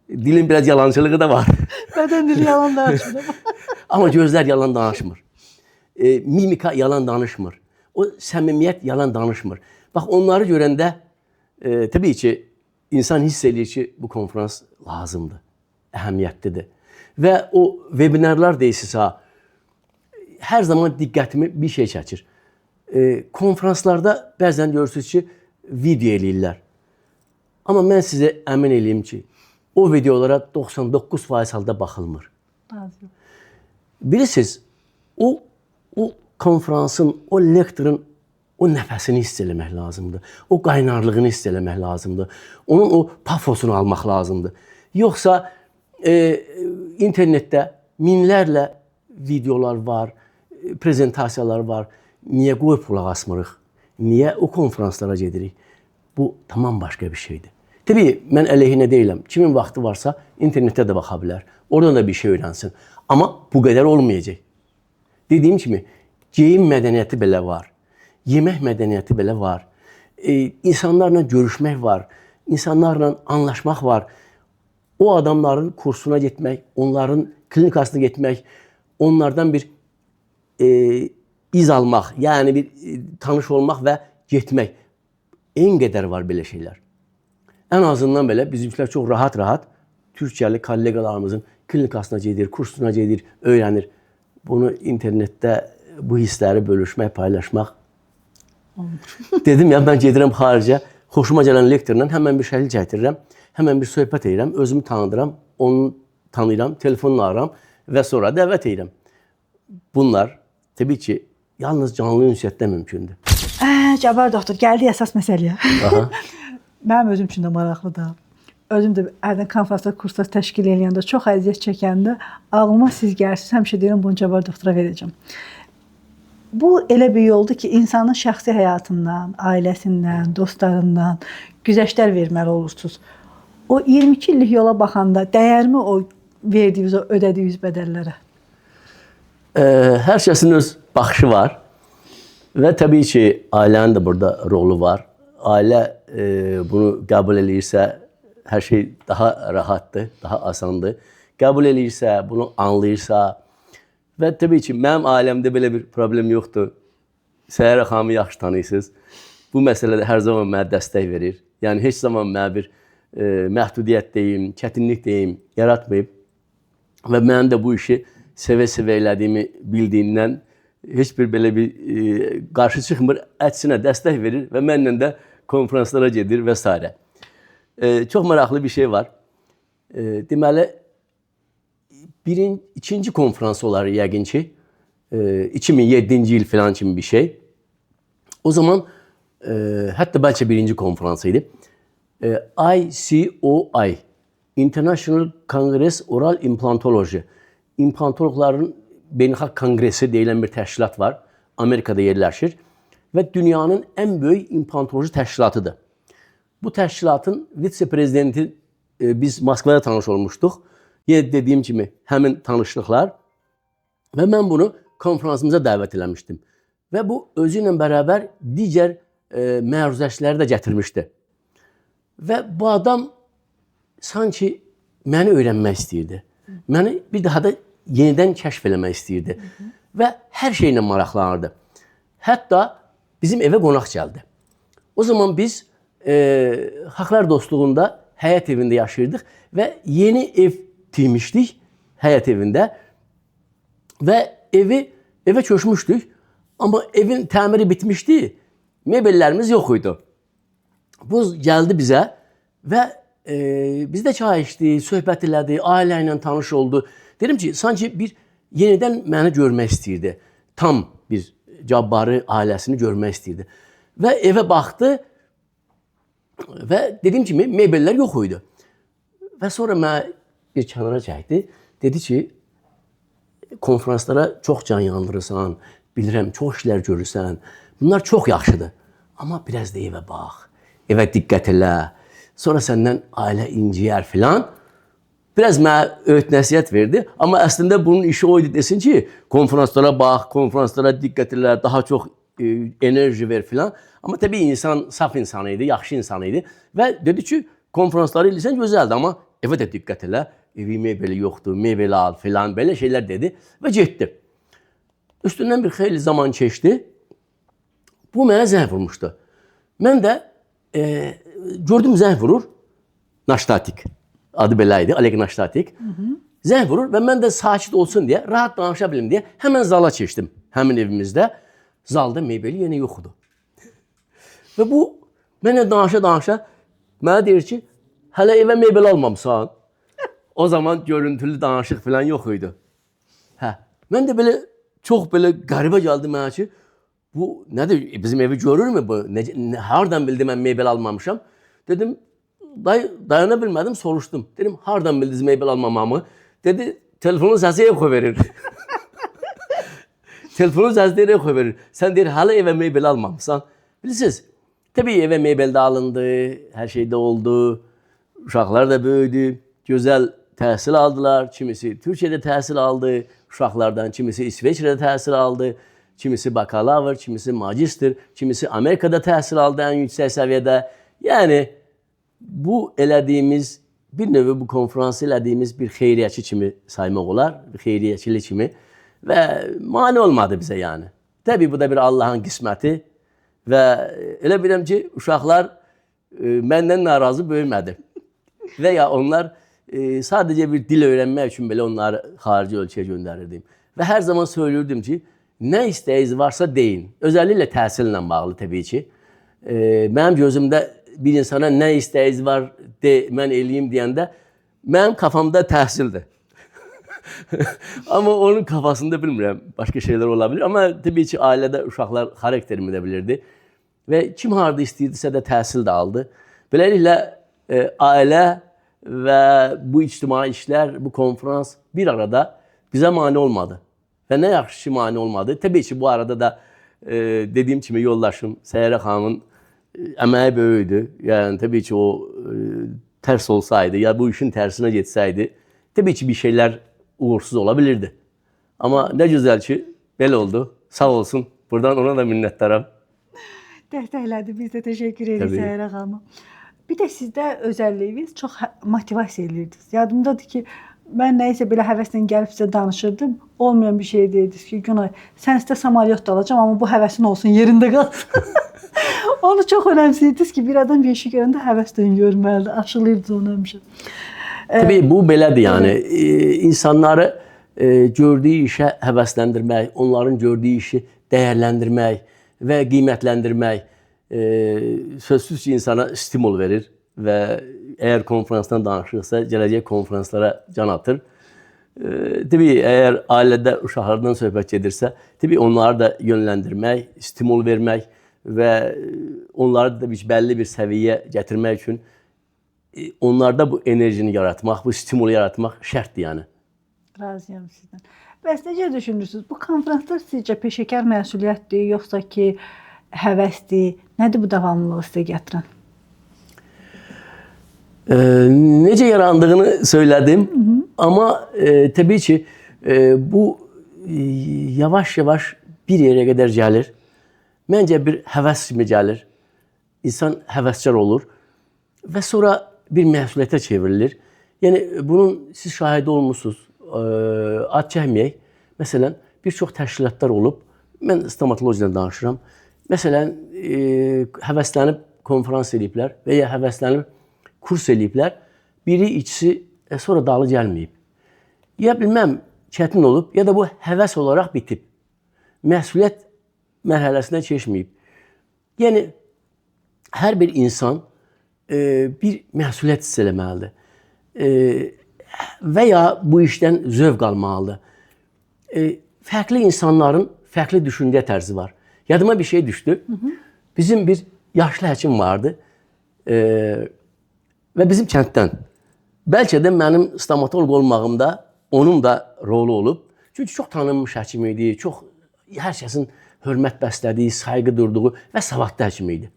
dilin biraz yalancılığı da var. Bədən dili yalan danışmır. Amma gözlər yalan danışmır. Mimika yalan danışmır. O səmimiyyət yalan danışmır. Bax, onları görəndə təbii ki, insan hiss eləyir ki, bu konfrans lazımdır, əhəmiyyətlidir. Və o webinarlar deyirsiz ha, hər zaman diqqətimi bir şey çəkir. Konfranslarda bəzən görürsünüz ki, video eləyirlər. Amma mən sizə əmin eləyim ki, o videolara 99% halda baxılmır. Razıyam. Bilirsiniz, o konfransın, o lektorun o nəfəsini hiss eləmək lazımdır. O qaynarlığını hiss eləmək lazımdır. Onun o pafosunu almaq lazımdır. Yoxsa internetdə minlərlə videolar var, prezentasiyalar var. Niyə qoyub qulaq asmırıq? Niyə o konfranslara gedirik? Bu tamam başqa bir şeydir. Təbii mən əleyhinə deyiləm. Kimin vaxtı varsa internetdə də baxa bilər. Oradan da bir şey öyrənsin. Amma bu qədər olmayacaq. Dediyim kimi, geyim mədəniyyəti belə var. Yemək mədəniyyəti belə var. İnsanlarla görüşmək var. İnsanlarla anlaşmaq var. O adamların kursuna getmək, onların klinikasına getmək, onlardan bir iz almaq, yəni bir tanış olmaq və getmək. En qədər var belə şeylər. Ən azından belə bizimkilər çox rahat-rahat Türkiyəli kolleqalarımızın klinikasına gedir, kursuna gedir, öyrənir. Bunu internetdə bu hissləri bölüşmək, paylaşmaq olmur. Dedim ya, mən gedirəm xaricə, xoşuma gələn lektorla həmən bir şəkil çəkdirirəm, həmən bir söhbət edirəm, özümü tanıdıram, onu tanıyıram, telefonla arıram və sonra dəvət edirəm. Bunlar təbii ki, yalnız canlı ünsiyyətdə mümkündür. Cabbar doktor, gəldik əsas məsələyə. Aha. Mənim özüm üçün də maraqlıdır. Özüm də hərdən konfranslar, kurslar təşkil eləyəndə, çox əziyyət çəkəndə ağlıma siz gəlsiniz, həmişə deyirəm bunu Cabbar doktora verəcəm. Bu elə bir yoldur ki, insanın şəxsi həyatından, ailəsindən, dostlarından güzəştlər verməli olursunuz. O 22 illik yola baxanda dəyərmi o verdiyiniz, o ödədiyiniz bədəllərə? Hər kəsin öz baxışı var və təbii ki, ailənin də burada rolu var. Ailə bunu qəbul eləyirsə, hər şey daha rahatdır, daha asandır. Qəbul eləyirsə, bunu anlayırsa və təbii ki, mənim ailəmdə belə bir problem yoxdur. Səhər xanımı yaxşı tanıyırsınız. Bu məsələdə hər zaman mənə dəstək verir. Yəni heç zaman mənə bir məhdudiyyət deyim, çətinlik deyim, yaratmayıb. Və mənim də bu işi sevə-sevə elədiyimi bildiyindən heç bir belə bir qarşı çıxmır, əksinə dəstək verir və mənlə də konfranslara gedir və s. Çox maraqlı bir şey var. Deməli, ikinci konfrans olar yəqin ki, 2007-ci il falan kimi bir şey. O zaman, hətta bəlkə birinci konfrans idi. ICOI, International Congress Oral Implantology, İmplantoloqların Beynəlxalq Konqresi deyilən bir təşkilat var. Amerikada yerləşir və dünyanın ən böyük implantoloji təşkilatıdır. Bu təşkilatın vitse-prezidenti biz Moskvada tanış olmuşduq. Yenə dediyim kimi həmin tanışlıqlar və mən bunu konfransımıza dəvət eləmişdim. Və bu özü ilə bərabər digər məruzəçiləri də gətirmişdi. Və bu adam sanki məni öyrənmək istəyirdi. Məni bir daha da yenidən kəşf eləmək istəyirdi. Və hər şeylə maraqlanırdı. Hətta bizim evə qonaq gəldi. O zaman biz Xalqlar Dostluğunda həyət evində yaşayırdıq və yeni ev tikmişdik həyət evində və evə köçmüşdük. Amma evin təmiri bitmişdi, mebellərimiz yox idi. Bu gəldi bizə və biz də çay içdi, söhbət elədi, ailə ilə tanış oldu. Dedim ki, sanki bir yenidən məni görmək istəyirdi. Tam bir Cabbarı ailəsini görmək istəyirdi. Və evə baxdı və dediyim kimi mebellər yox idi. Və sonra mənə bir kənara çəkdi. Dedi ki, konfranslara çox can yandırırsan, bilirəm, çox işlər görürsən. Bunlar çox yaxşıdır. Amma biraz da evə bax, evə diqqət elə. Sonra səndən ailə inciyər filan. Biraz mənə öyüd nəsihət verdi. Amma əslində bunun işi o idi desin ki, konfranslara bax, konfranslara diqqət elə, daha çox enerji ver filan. Amma təbii insan saf insan idi, yaxşı insan idi. Və dedi ki, konfransları eləyirsən gözəldir, amma evə də diqqət elə. Evi mebeli yoxdur, mebel al filan, belə şeylər dedi və getdi. Üstündən bir xeyli zaman keçdi. Bu mənə zəng vurmuşdu. Mən də gördüm zəng vurur. Naştatik. Adı belə idi, Oleg Naştatik. Zəng vurur və mən də sakit olsun deyə, rahat danışa bilim deyə həmən zala keçdim. Həmin evimizdə zalda mebeli yenə yox idi. Və bu mənə danışa-danışa mənə deyir ki, hələ evə mebel almamısan. O zaman görüntülü danışıq falan yox idi. Hə, mən də belə çox belə qəribə gəldi mənə ki, bu nədir? Bizim evi görürmü bu? Necə, hardan bildi mən mebel almamışam? Dedim, dayana bilmədim, soruşdum. Dedim, hardan bildiniz mebel almamamı? Dedi, telefonun səsi echo verir. Telefonun səsi deyir, echo verir. Sən deyir, hələ evə mebel almamısan. Bilirsiniz, təbii evə mebel də alındı, hər şey də oldu. Uşaqlar da böyüdü, gözəl təhsil aldılar. Kimisi Türkiyədə təhsil aldı, uşaqlardan kimisi İsveçrədə təhsil aldı, kimisi bakalavr, kimisi magistr, kimisi Amerikada təhsil aldı ən yüksək səviyyədə. Yəni bu elədiyimiz bir növ bu konfransı elədiyimiz bir xeyriyyəçi kimi saymaq olar, bir xeyriyyəçilik kimi və mane olmadı bizə yəni. Təbii bu da bir Allahın qisməti və elə bilirəm ki, uşaqlar məndən narazı böyümədi. Və ya onlar sadəcə bir dil öyrənmək üçün belə onları xarici ölkəyə göndərirdim. Və hər zaman söylürdüm ki, nə istəyiniz varsa deyin. Özəlliklə təhsillə bağlı təbii ki. Mənim gözümdə bir insana nə istəyiniz var de, mən eləyim deyəndə mənim kafamda təhsildir. Amma onun kafasında bilmirəm, başqa şeylər ola bilər. Amma təbii ki, ailədə uşaqlar xarakterimi də bilirdi. Və kim harda istəyirdisə də təhsil də aldı. Beləliklə ailə və bu ictimai işlər, bu konfrans bir arada bizə mane olmadı. Və nə yaxşı ki, mane olmadı. Təbii ki, bu arada da dediyim kimi yoldaşım Səyyarə xanımın əməyi böyükdü. Yəni təbii ki, o tərs olsaydı, ya bu işin tərsinə getsəydi, təbii ki, bir şeylər uğursuz ola bilirdi. Amma nə gözəl ki, belə oldu. Sağ olsun. Buradan ona da minnətdaram. Dəstəklədi. Biz də təşəkkür edirik Səyyarə xanıma. Bir də sizdə özəlliyiniz çox motivasiya eləyirdiniz. Yadımdadır ki, mən nəyisə belə həvəslə gəlib sizə danışırdım. Olmayan bir şey deyirdiniz ki, Günay, sən istə samolyot da alacam, amma bu həvəsin olsun, yerində qalsın. Onu çox önəmsiyirdiniz ki, bir adam bir işi görəndə həvəslə görməlidir, aşılayırdınız onu həmişə. Təbii bu belədir yəni. İnsanları gördüyü işə həvəsləndirmək, onların gördüyü işi dəyərləndirmək və qiymətləndirmək sözsüz ki, insana stimul verir və əgər konfransdan danışırsa, gələcək konfranslara can atır. Təbii əgər ailədə uşaqlardan söhbət gedirsə, təbii onları da yönləndirmək, stimul vermək və onları da bir bəlli bir səviyyə gətirmək üçün onlarda bu enerjini yaratmaq, bu stimulu yaratmaq şərtdir yəni. Razıyam sizdən. Bəs necə düşünürsünüz? Bu konfranslar sizcə peşəkar məsuliyyətdir, yoxsa ki, həvəsdir? Nədir bu davamlılığı sizə gətirən? Necə yarandığını söylədim. Hı -hı. Amma təbii ki, bu yavaş-yavaş bir yerə qədər gəlir. Məncə bir həvəs kimi gəlir. İnsan həvəskar olur və sonra bir məsuliyyətə çevrilir. Yəni bunun siz şahidi olmusunuz. Ad çəkməyək. Məsələn, bir çox təşkilatlar olub. Mən stomatologiyadan danışıram. Məsələn, həvəslənib konfrans eləyiblər və ya həvəslənib kurs eləyiblər. Biri, ikisi sonra dalı gəlməyib. Ya bilməm, çətin olub, ya da bu həvəs olaraq bitib. Məsuliyyət mərhələsinə keçməyib. Yəni, hər bir insan bir məsuliyyət hiss eləməlidir. Və ya bu işdən zövq almalıdır. Fərqli insanların fərqli düşüncə tərzi var. Yadıma bir şey düşdü. Hı -hı. Bizim bir yaşlı həkim vardı. Və bizim kənddən. Bəlkə də mənim stomatoloq olmağımda onun da rolu olub. Çünki çox tanınmış həkim idi, çox hər kəsin hörmət bəslədiyi, sayğı durduğu və savadlı həkim idi.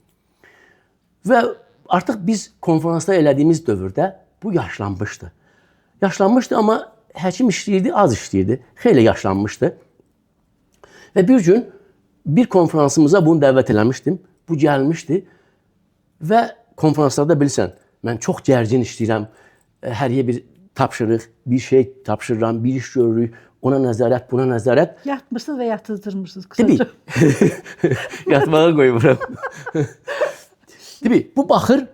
Və artıq biz konfransda elədiyimiz dövrdə bu yaşlanmışdı. Yaşlanmışdı, amma həkim işləyirdi, az işləyirdi. Xeyli yaşlanmışdı. Və bir gün bir konfransımıza bunu dəvət eləmişdim. Bu gəlmişdi və konfranslarda bilirsən, mən çox gərgin işləyirəm. Hər yer bir tapşırıq, bir şey tapşırıram, bir iş görürük. Ona nəzarət, buna nəzarət. Yatmırsınız və yatızdırmırsınız qısaca. Təbii. Yatmağa qoymuram. Təbii, bu baxır,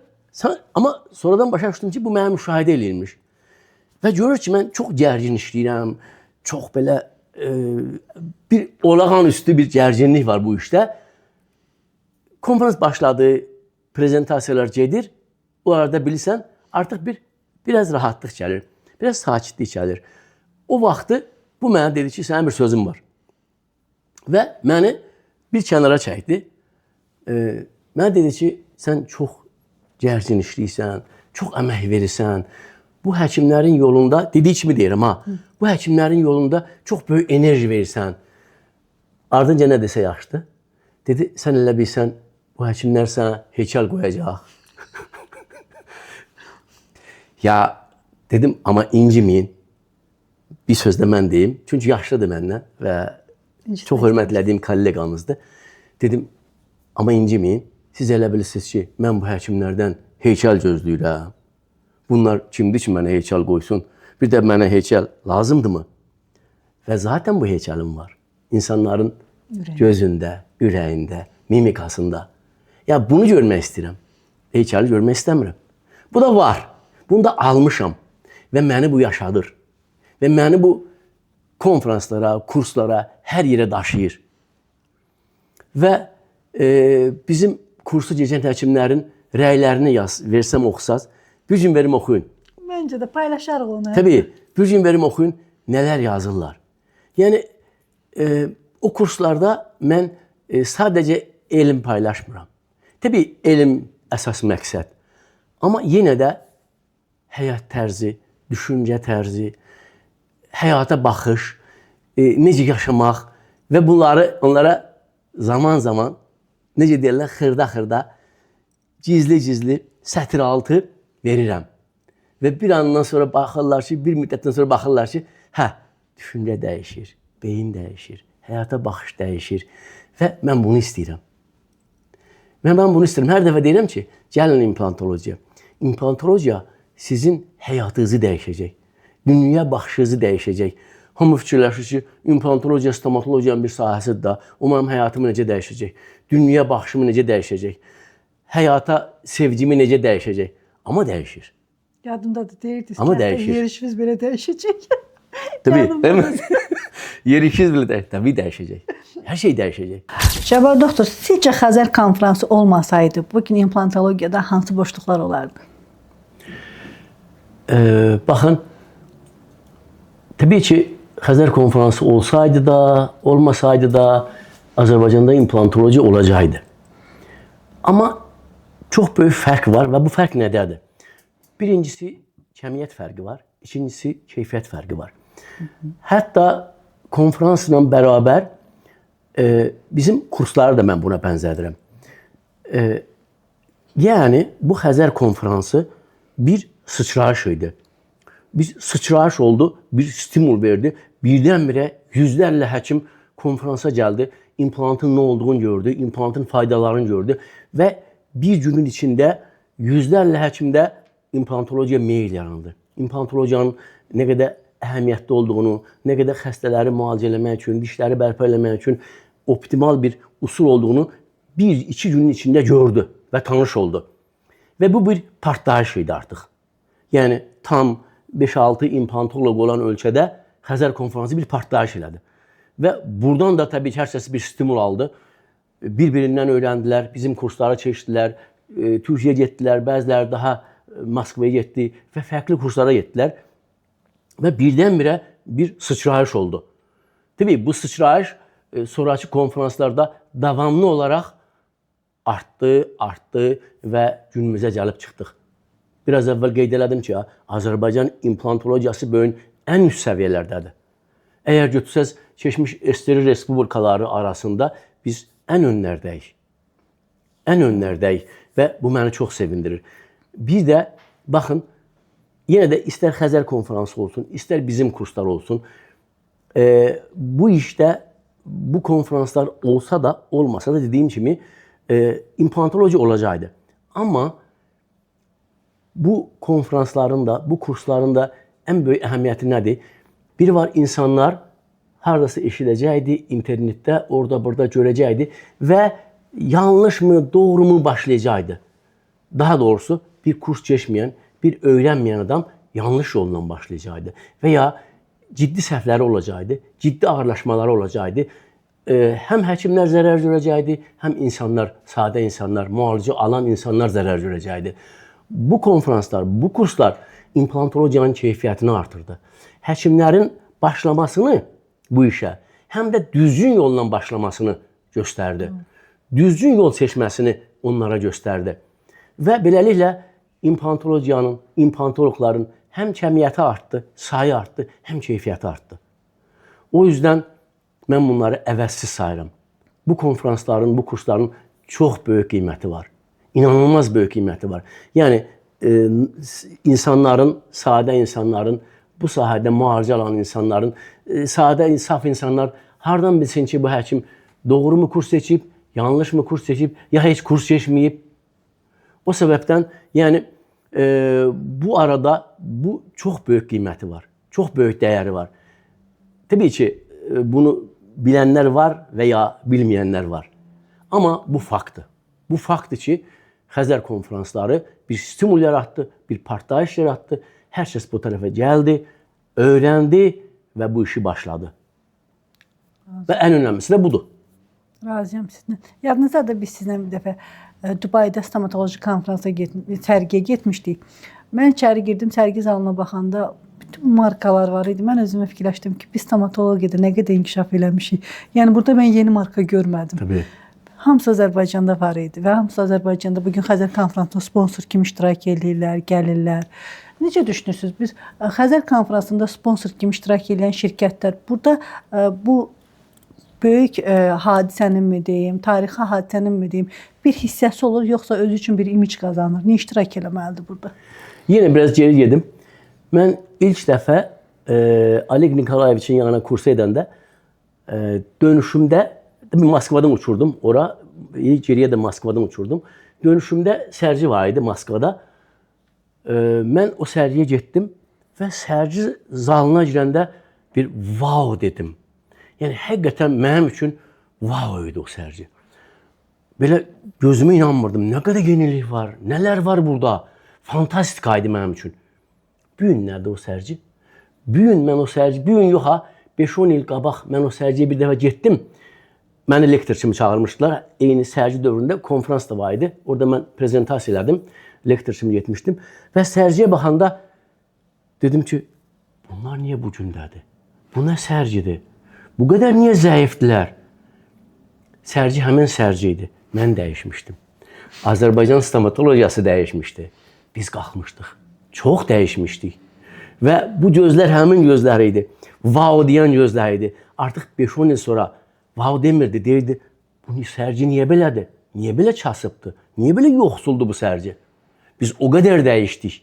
amma sonradan başa düşdüm ki, bu mənə müşahidə eləyirmiş. Və görür ki, mən çox gərgin işləyirəm, çox belə bir olağanüstü bir gərginlik var bu işdə. Konferans başladı, prezentasiyalar gedir. O arada bilirsən, artıq biraz rahatlıq gəlir, biraz sakitlik gəlir. O vaxtı bu mənə dedi ki, sənin bir sözün var. Və məni bir kənara çəkdi. Mənə dedi ki, sən çox gərgin işləyirsən, çox əmək verirsən. Bu həkimlərin yolunda, dediyi kimi deyirəm ha, bu həkimlərin yolunda çox böyük enerji verirsən. Ardınca nə desə yaxşıdır? Dedi, sən elə bilsən, bu həkimlər sənə heykəl qoyacaq. Ya dedim, amma inciməyin. Bir sözdə mən deyim. Çünki yaşlıdır məndən və çox hörmətlədiyim kolleqamızdır. Dedim, amma inciməyin. Siz elə bilirsiniz ki, mən bu həkimlərdən heykəl gözləyirəm. Bunlar kimdir ki, mənə heykəl qoysun? Bir də mənə heykəl lazımdırmı? Və zaten bu heykəlim var. İnsanların gözündə, ürəyində, mimikasında. Ya bunu görmək istəyirəm. Heykəli görmək istəmirəm. Bu da var. Bunu da almışam. Və məni bu yaşadır. Və məni bu konferanslara, kurslara, hər yerə daşıyır. Və bizim kursu keçən həkimlərin rəylərini yaz, versəm oxusaz, bir gün verim oxuyun. Məncə də paylaşarıq onu. Təbii, bir gün verim oxuyun, nələr yazırlar. Yəni, o kurslarda mən sadəcə elm paylaşmıram. Təbii, elm əsas məqsəd. Amma yenə də həyat tərzi, düşüncə tərzi, həyata baxış, necə yaşamaq və bunları onlara zaman-zaman, necə deyirlər, xırda-xırda, gizli-gizli, sətir altı verirəm. Və bir andan sonra baxırlar ki, bir müddətdən sonra baxırlar ki, hə, düşüncə dəyişir, beyin dəyişir, həyata baxış dəyişir və mən bunu istəyirəm. Və mən bunu istəyirəm. Hər dəfə deyirəm ki, gəlin implantologiya. İmplantologiya sizin həyatınızı dəyişəcək. Dünya baxışınızı dəyişəcək. Hamı fikirləşir ki, implantologiya stomatologiyanın bir sahəsidir da, o mənim həyatımı necə dəyişəcək? Dünya baxışımı necə dəyişəcək? Həyata sevgimi necə dəyişəcək? Amma dəyişir. Yadımdadır, deyirdiniz. Amma dəyişir. Yerişimiz belə dəyişəcək. Təbii, değil mi? Yerişimiz belə dəyişəcək. Təbii dəyişəcək. Hər şey dəyişəcək. Şaban doktor, sizcə Xəzər konfransı olmasaydı, bugün implantologiyada hansı boşluqlar olardı? Baxın, təbii ki, Xəzər konfransı olsaydı da, olmasaydı da Azərbaycanda implantologiya olacaqdı. Amma çox böyük fərq var və bu fərq nədədir? Birincisi, kəmiyyət fərqi var. İkincisi, keyfiyyət fərqi var. Hətta konfransla bərabər bizim kursları da mən buna bənzədirəm. Yəni, bu Xəzər konfransı bir sıçrayış idi. Bir sıçrayış oldu, bir stimul verdi. Birdən-birə yüzlərlə həkim konfransa gəldi, implantın nə olduğunu gördü, implantın faydalarını gördü və bir günün içində yüzlərlə həkimdə implantologiya meyil yarandı. İmplantologiyanın nə qədər əhəmiyyətli olduğunu, nə qədər xəstələri müalicə eləmək üçün, dişləri bərpa eləmək üçün optimal bir usul olduğunu bir-iki günün içində gördü və tanış oldu. Və bu bir partlayış idi artıq. Yəni tam 5-6 implantoloq olan ölkədə Xəzər konfransı bir partlayış elədi. Və buradan da təbii ki, hər kəs bir stimul aldı. Bir-birindən öyrəndilər, bizim kurslara keçdilər, Türkiyəyə getdilər, bəziləri daha Moskvaya getdi və fərqli kurslara getdilər. Və birdən-birə bir sıçrayış oldu. Təbii bu sıçrayış sonrakı konfranslarda davamlı olaraq artdı, artdı və günümüzə gəlib çıxdıq. Biraz əvvəl qeyd elədim ki, Azərbaycan implantologiyası bu gün ən üst səviyyələrdədir. Əgər götürsəz, keçmiş SSR respublikaları arasında biz ən önlərdəyik. Ən önlərdəyik və bu məni çox sevindirir. Bir də baxın, yenə də istər Xəzər konfransı olsun, istər bizim kurslar olsun, bu işdə bu konfranslar olsa da, olmasa da dediyim kimi implantologiya olacaqdı. Amma bu konfransların da, bu kursların da ən böyük əhəmiyyəti nədir? Bir var insanlar haradasa eşidəcəkdi, internetdə, orada burada görəcəkdi və yanlış mı, doğru mu başlayacaqdı. Daha doğrusu bir kurs keçməyən, bir öyrənməyən adam yanlış yolla başlayacaqdı və ya ciddi səhvləri olacaqdı, ciddi ağırlaşmaları olacaqdı. Həm həkimlər zərər görəcəkdi, həm insanlar, sadə insanlar, müalicə alan insanlar zərər görəcəkdi. Bu konfranslar, bu kurslar implantologiyanın keyfiyyətini artırdı. Həkimlərin başlamasını bu işə, həm də düzgün yolla başlamasını göstərdi. Düzgün yol seçməsini onlara göstərdi. Və beləliklə implantologiyanın, implantoloqların həm kəmiyyəti artdı, sayı artdı, həm keyfiyyəti artdı. O yüzden mən bunları əvəzsiz sayıram. Bu konfransların, bu kursların çox böyük qiyməti var. İnanılmaz böyük qiyməti var. Yəni insanların, sadə insanların, bu sahədə müalicə alan insanların, sadə, saf insanlar hardan bilsin ki, bu həkim doğru mu kurs seçib, yanlış mı kurs seçib, ya heç kurs seçməyib. O səbəbdən, yəni bu arada bu çox böyük qiyməti var. Çox böyük dəyəri var. Təbii ki, bunu bilənlər var və ya bilməyənlər var. Amma bu faktdır. Bu faktdır ki, Xəzər konfransları bir stimul yaratdı, bir partlayış yaratdı. Hər kəs bu tərəfə gəldi, öyrəndi və bu işi başladı. Və ən önəmlisi də budur. Razıyam sizinlə. Yadınızda da biz sizinlə bir dəfə Dubayda stomatoloji konfransa sərgiyə getmişdik. Mən içəri girdim, sərgi zalına baxanda bütün markalar var idi. Mən özümə fikirləşdim ki, biz stomatologiyada nə qədər inkişaf eləmişik. Yəni burada mən yeni marka görmədim. Təbii. Hamısı Azərbaycanda var idi və hamısı Azərbaycanda bugün Xəzər konfransında sponsor kimi iştirak eləyirlər, gəlirlər. Necə düşünürsünüz? Biz Xəzər konfransında sponsor kimi iştirak edən şirkətlər burada bu böyük hadisənin mi deyim, tarixi hadisənin mi deyim, bir hissəsi olur, yoxsa özü üçün bir imic qazanır? Niyə iştirak eləməlidir burada? Yenə biraz geri gedim. Mən ilk dəfə Oleg Nikolayeviçin yanına kursa edəndə dönüşümdə Moskvadan uçurdum ora, geriyə də Moskvadan uçurdum. Dönüşümdə sərgi var idi Moskvada. Mən o sərgiyə getdim və sərgi zalına girəndə bir wow dedim. Yəni həqiqətən mənim üçün wow idi o sərgi. Belə gözümə inanmırdım. Nə qədər yenilik var, nələr var burada. Fantastika idi mənim üçün. Bu gün nədir o sərgi? Bu gün mən o sərgi, bu gün yox ha, 5-10 il qabaq mən o sərgiyə bir dəfə getdim. Məni lektor kimi çağırmışdılar. Eyni sərgi dövründə konfrans da var idi. Orada mən prezentasiya elədim. Lektor kimi getmişdim. Və sərgiyə baxanda dedim ki, bunlar niyə bu gündədir? Bu nə sərgidir? Bu qədər niyə zəifdilər? Sərgi həmin sərgi idi. Mən dəyişmişdim. Azərbaycan stomatologiyası dəyişmişdi. Biz qalxmışdıq. Çox dəyişmişdik. Və bu gözlər həmin gözlər idi. Wow deyən gözlər idi. Artıq 5-10 il sonra wow demirdi, deyirdi, bu sərgi niyə belədir? Niyə belə kasıbdır? Niyə belə yoxsuldur bu sərgi? Biz o qədər dəyişdik.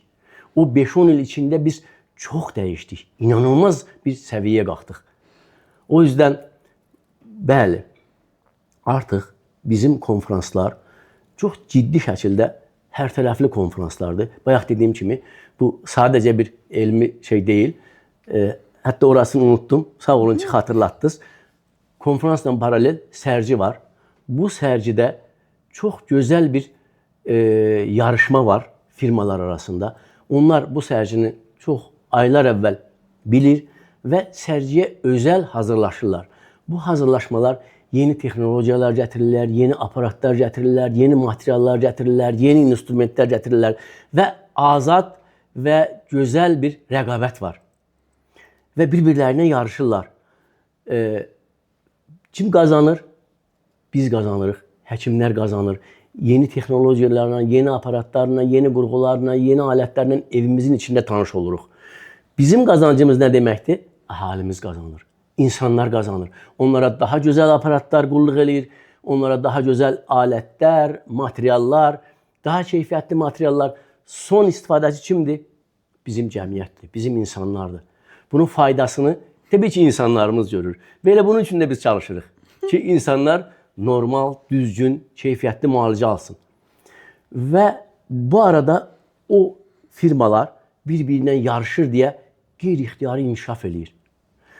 O 5-10 il içində biz çox dəyişdik. İnanılmaz bir səviyyəyə qalxdıq. O yüzden, bəli, artıq bizim konfranslar çox ciddi şəkildə hər tərəfli konfranslardır. Bayaq dediyim kimi, bu sadəcə bir elmi şey deyil. Hətta orasını unutdum. Sağ olun ki, xatırlatdınız. Konfransla paralel sərgi var. Bu sərgidə çox gözəl bir yarışma var firmalar arasında. Onlar bu sərgini çox aylar əvvəl bilir və sərgiyə özəl hazırlaşırlar. Bu hazırlaşmalar yeni texnologiyalar gətirirlər, yeni aparatlar gətirirlər, yeni materiallar gətirirlər, yeni instrumentlər gətirirlər və azad və gözəl bir rəqabət var. Və bir-birlərinə yarışırlar. Kim qazanır? Biz qazanırıq, həkimlər qazanır. Yeni texnologiyalarla, yeni aparatlarla, yeni qurğularla, yeni alətlərlə evimizin içində tanış oluruq. Bizim qazancımız nə deməkdir? Əhalimiz qazanır, insanlar qazanır. Onlara daha gözəl aparatlar qulluq eləyir, onlara daha gözəl alətlər, materiallar, daha keyfiyyətli materiallar. Son istifadəçi kimdir? Bizim cəmiyyətdir, bizim insanlardır. Bunun faydasını təbii ki, insanlarımız görür. Belə bunun üçün də biz çalışırıq ki, insanlar normal, düzgün, keyfiyyətli müalicə alsın. Və bu arada o firmalar bir-birindən yarışır deyə qeyri-ixtiyari inkişaf eləyir.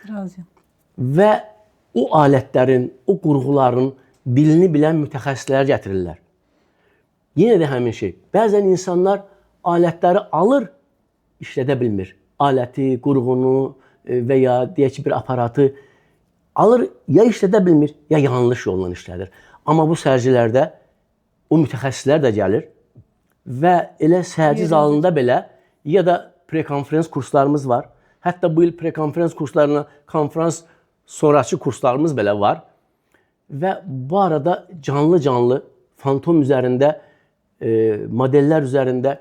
Razıyam. Və o alətlərin, o qurğuların dilini bilən mütəxəssislər gətirirlər. Yenə də həmin şey. Bəzən insanlar alətləri alır, işlədə bilmir. Aləti, qurğunu və ya deyək ki, bir aparatı alır, ya işlədə bilmir, ya yanlış yolla işlədir. Amma bu sərgilərdə o mütəxəssislər də gəlir və elə sərgi zalında belə ya da prekonferans kurslarımız var. Hətta bu il prekonferans kurslarına konferans sonrası kurslarımız belə var. Və bu arada canlı-canlı fantom üzərində, modellər üzərində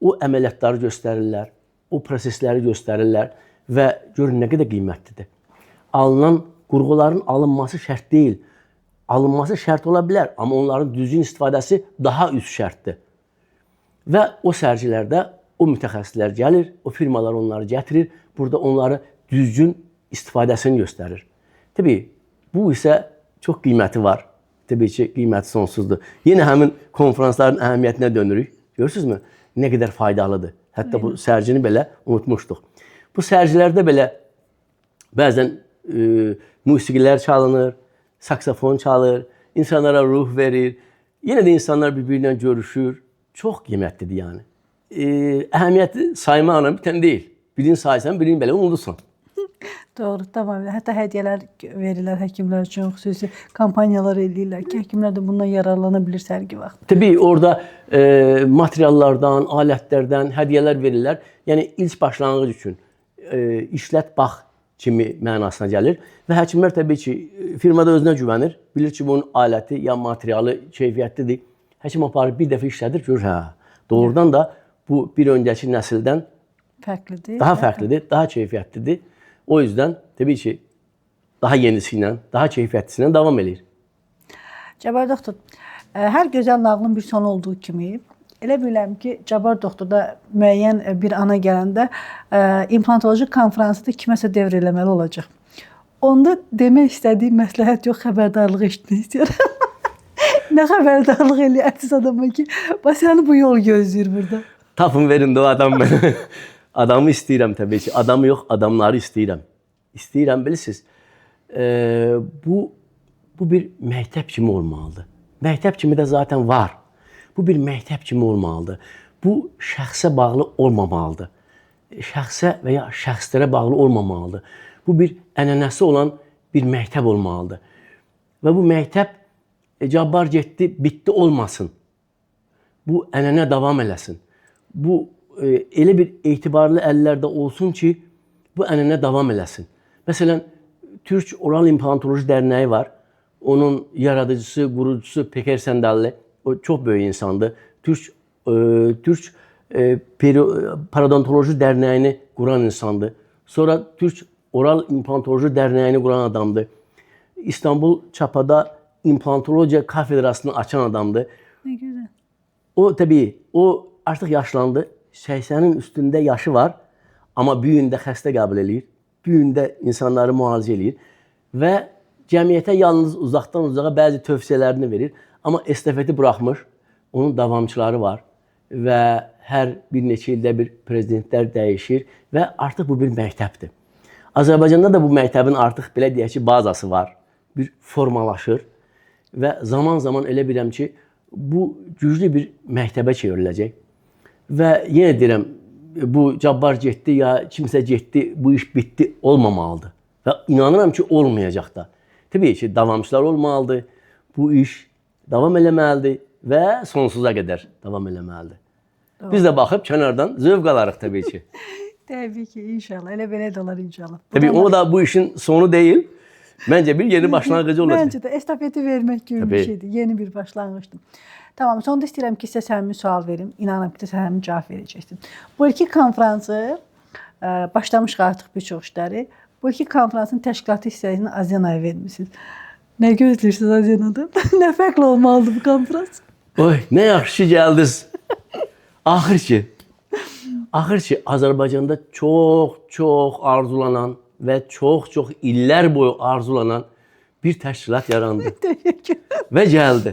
o əməliyyatları göstərirlər, o prosesləri göstərirlər və görün nə qədər qiymətlidir. Alınan qurğuların alınması şərt deyil. Alınması şərt ola bilər, amma onların düzgün istifadəsi daha üst şərtdir. Və o sərgilərdə o mütəxəssislər gəlir, o firmalar onları gətirir, burada onları düzgün istifadəsini göstərir. Təbii, bu isə çox qiyməti var. Təbii ki, qiyməti sonsuzdur. Yenə həmin konferansların əhəmiyyətinə dönürük. Görürsünüzmü? Nə qədər faydalıdır. Hətta bu sərgini belə unutmuşduq. Bu sərgilərdə belə bəzən musiqilər çalınır, saksofon çalır, insanlara ruh verir. Yenə də insanlar bir-biri ilə görüşür. Çox qiymətlidir yəni. Əhəmiyyəti saymaqla bitən deyil. Birini saysan, birini belə unudursan. Doğru, tamamilə. Hətta hədiyyələr verirlər həkimlər üçün, xüsusi kampaniyalar eləyirlər ki, həkimlər də bundan yararlana bilir sərgi vaxtı. Təbii, orada materiallardan, alətlərdən hədiyyələr verirlər. Yəni ilk başlanğıc üçün işlət bax kimi mənasına gəlir və həkimlər təbii ki, firmada özünə güvənir. Bilir ki, bunun aləti ya materialı keyfiyyətlidir. Həkim aparır, bir dəfə işlədir, görür, hə, doğrudan da bu bir öncəki nəsildən fərqlidir. Daha fərqlidir, daha keyfiyyətlidir. O yüzden təbii ki, daha yenisi ilə, daha keyfiyyətlisi ilə davam eləyir. Cabbar doktor, hər gözəl nağılın bir sonu olduğu kimi, elə bilirəm ki, Cabbar doktor da müəyyən bir ana gələndə implantoloji konfransı da kiməsə devr eləməli olacaq. Onda demək istədiyim məsləhət yox, xəbərdarlıq eşitmək istəyirəm. Nə xəbərdarlıq eləyir əziz adama ki, bax səni bu yol gözləyir burada. Tapın verin də o adam mənə. Adamı istəyirəm təbii ki. Adamı yox, adamları istəyirəm. İstəyirəm, bilirsiniz. Bu bir məktəb kimi olmalıdır. Məktəb kimi də zaten var. Bu bir məktəb kimi olmalıdır. Bu şəxsə bağlı olmamalıdır. Şəxsə və ya şəxslərə bağlı olmamalıdır. Bu bir ənənəsi olan bir məktəb olmalıdır. Və bu məktəb Cabbar getdi, bitdi olmasın. Bu ənənə davam eləsin. Bu elə bir etibarlı əllərdə olsun ki, bu ənənə davam eləsin. Məsələn, Türk Oral İmplantoloji Dərnəyi var. Onun yaradıcısı, qurucusu Peker Səndəlli. O çox böyük insandır. Türk Parodontoloji Dərnəyini quran insandır. Sonra Türk Oral İmplantoloji Dərnəyini quran adamdır. İstanbul Çapada İmplantologiya kafedrasını açan adamdır. Nə gözəl. O təbii, o artıq yaşlandı. 80-in üstündə yaşı var, amma bu gün də xəstə qəbul eləyir. Bu gün də insanları müalicə eləyir və cəmiyyətə yalnız uzaqdan uzağa bəzi tövsiyələrini verir. Amma estafeti buraxmır. Onun davamçıları var və hər bir neçə ildə bir prezidentlər dəyişir və artıq bu bir məktəbdir. Azərbaycanda da bu məktəbin artıq belə deyək ki, bazası var. Bir formalaşır və zaman-zaman elə bilirəm ki, bu güclü bir məktəbə çevriləcək. Və yenə deyirəm, bu Cabbar getdi ya kimsə getdi, bu iş bitdi olmamalıdır. Və inanıram ki, olmayacaq da. Təbii ki, davamçılar olmalıdır, bu iş davam eləməlidir və sonsuza qədər davam eləməlidir. Doğru. Biz də baxıb kənardan zövq alarıq təbii ki. Təbii ki, inşallah. Elə belə də olar inşallah. Təbii, o da bu işin sonu deyil. Məncə bir yeni başlanğıcı olacaq. Məncə də estafeti vermək kimi təbii. Bir şeydir. Yeni bir başlanğıcdır. Tamam, sonda istəyirəm ki, sizə səmimi sual verim. İnanıram ki, səmimi cavab verəcəksiniz. Bu iki konfransı başlamışıq artıq bir çox işləri. Bu iki konfransın təşkilatı hissəsini Azenaya vermişsiniz. Nə gözləyirsiniz Azenadan? Nə fərqli olmalıdır bu konfrans? Oy, nə yaxşı ki gəldiniz. Axır ki, Azərbaycanda çox-çox arzulanan və çox-çox illər boyu arzulanan bir təşkilat yarandı. Və gəldi.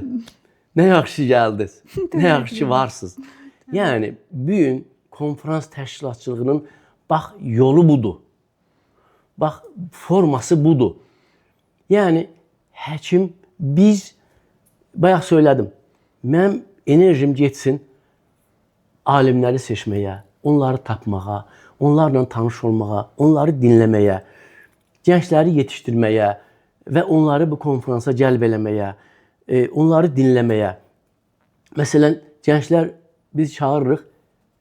Nə yaxşı gəldiniz. Nə yaxşı ki varsınız. Yəni, bu gün konfrans təşkilatçılığının bax yolu budur. Bax forması budur. Yəni, həkim biz, bayaq söylədim, mənim enerjim getsin alimləri seçməyə, Onları tapmağa, onlarla tanış olmağa, onları dinləməyə, gəncləri yetişdirməyə və onları bu konfransa cəlb eləməyə, onları dinləməyə. Məsələn, gənclər biz çağırırıq.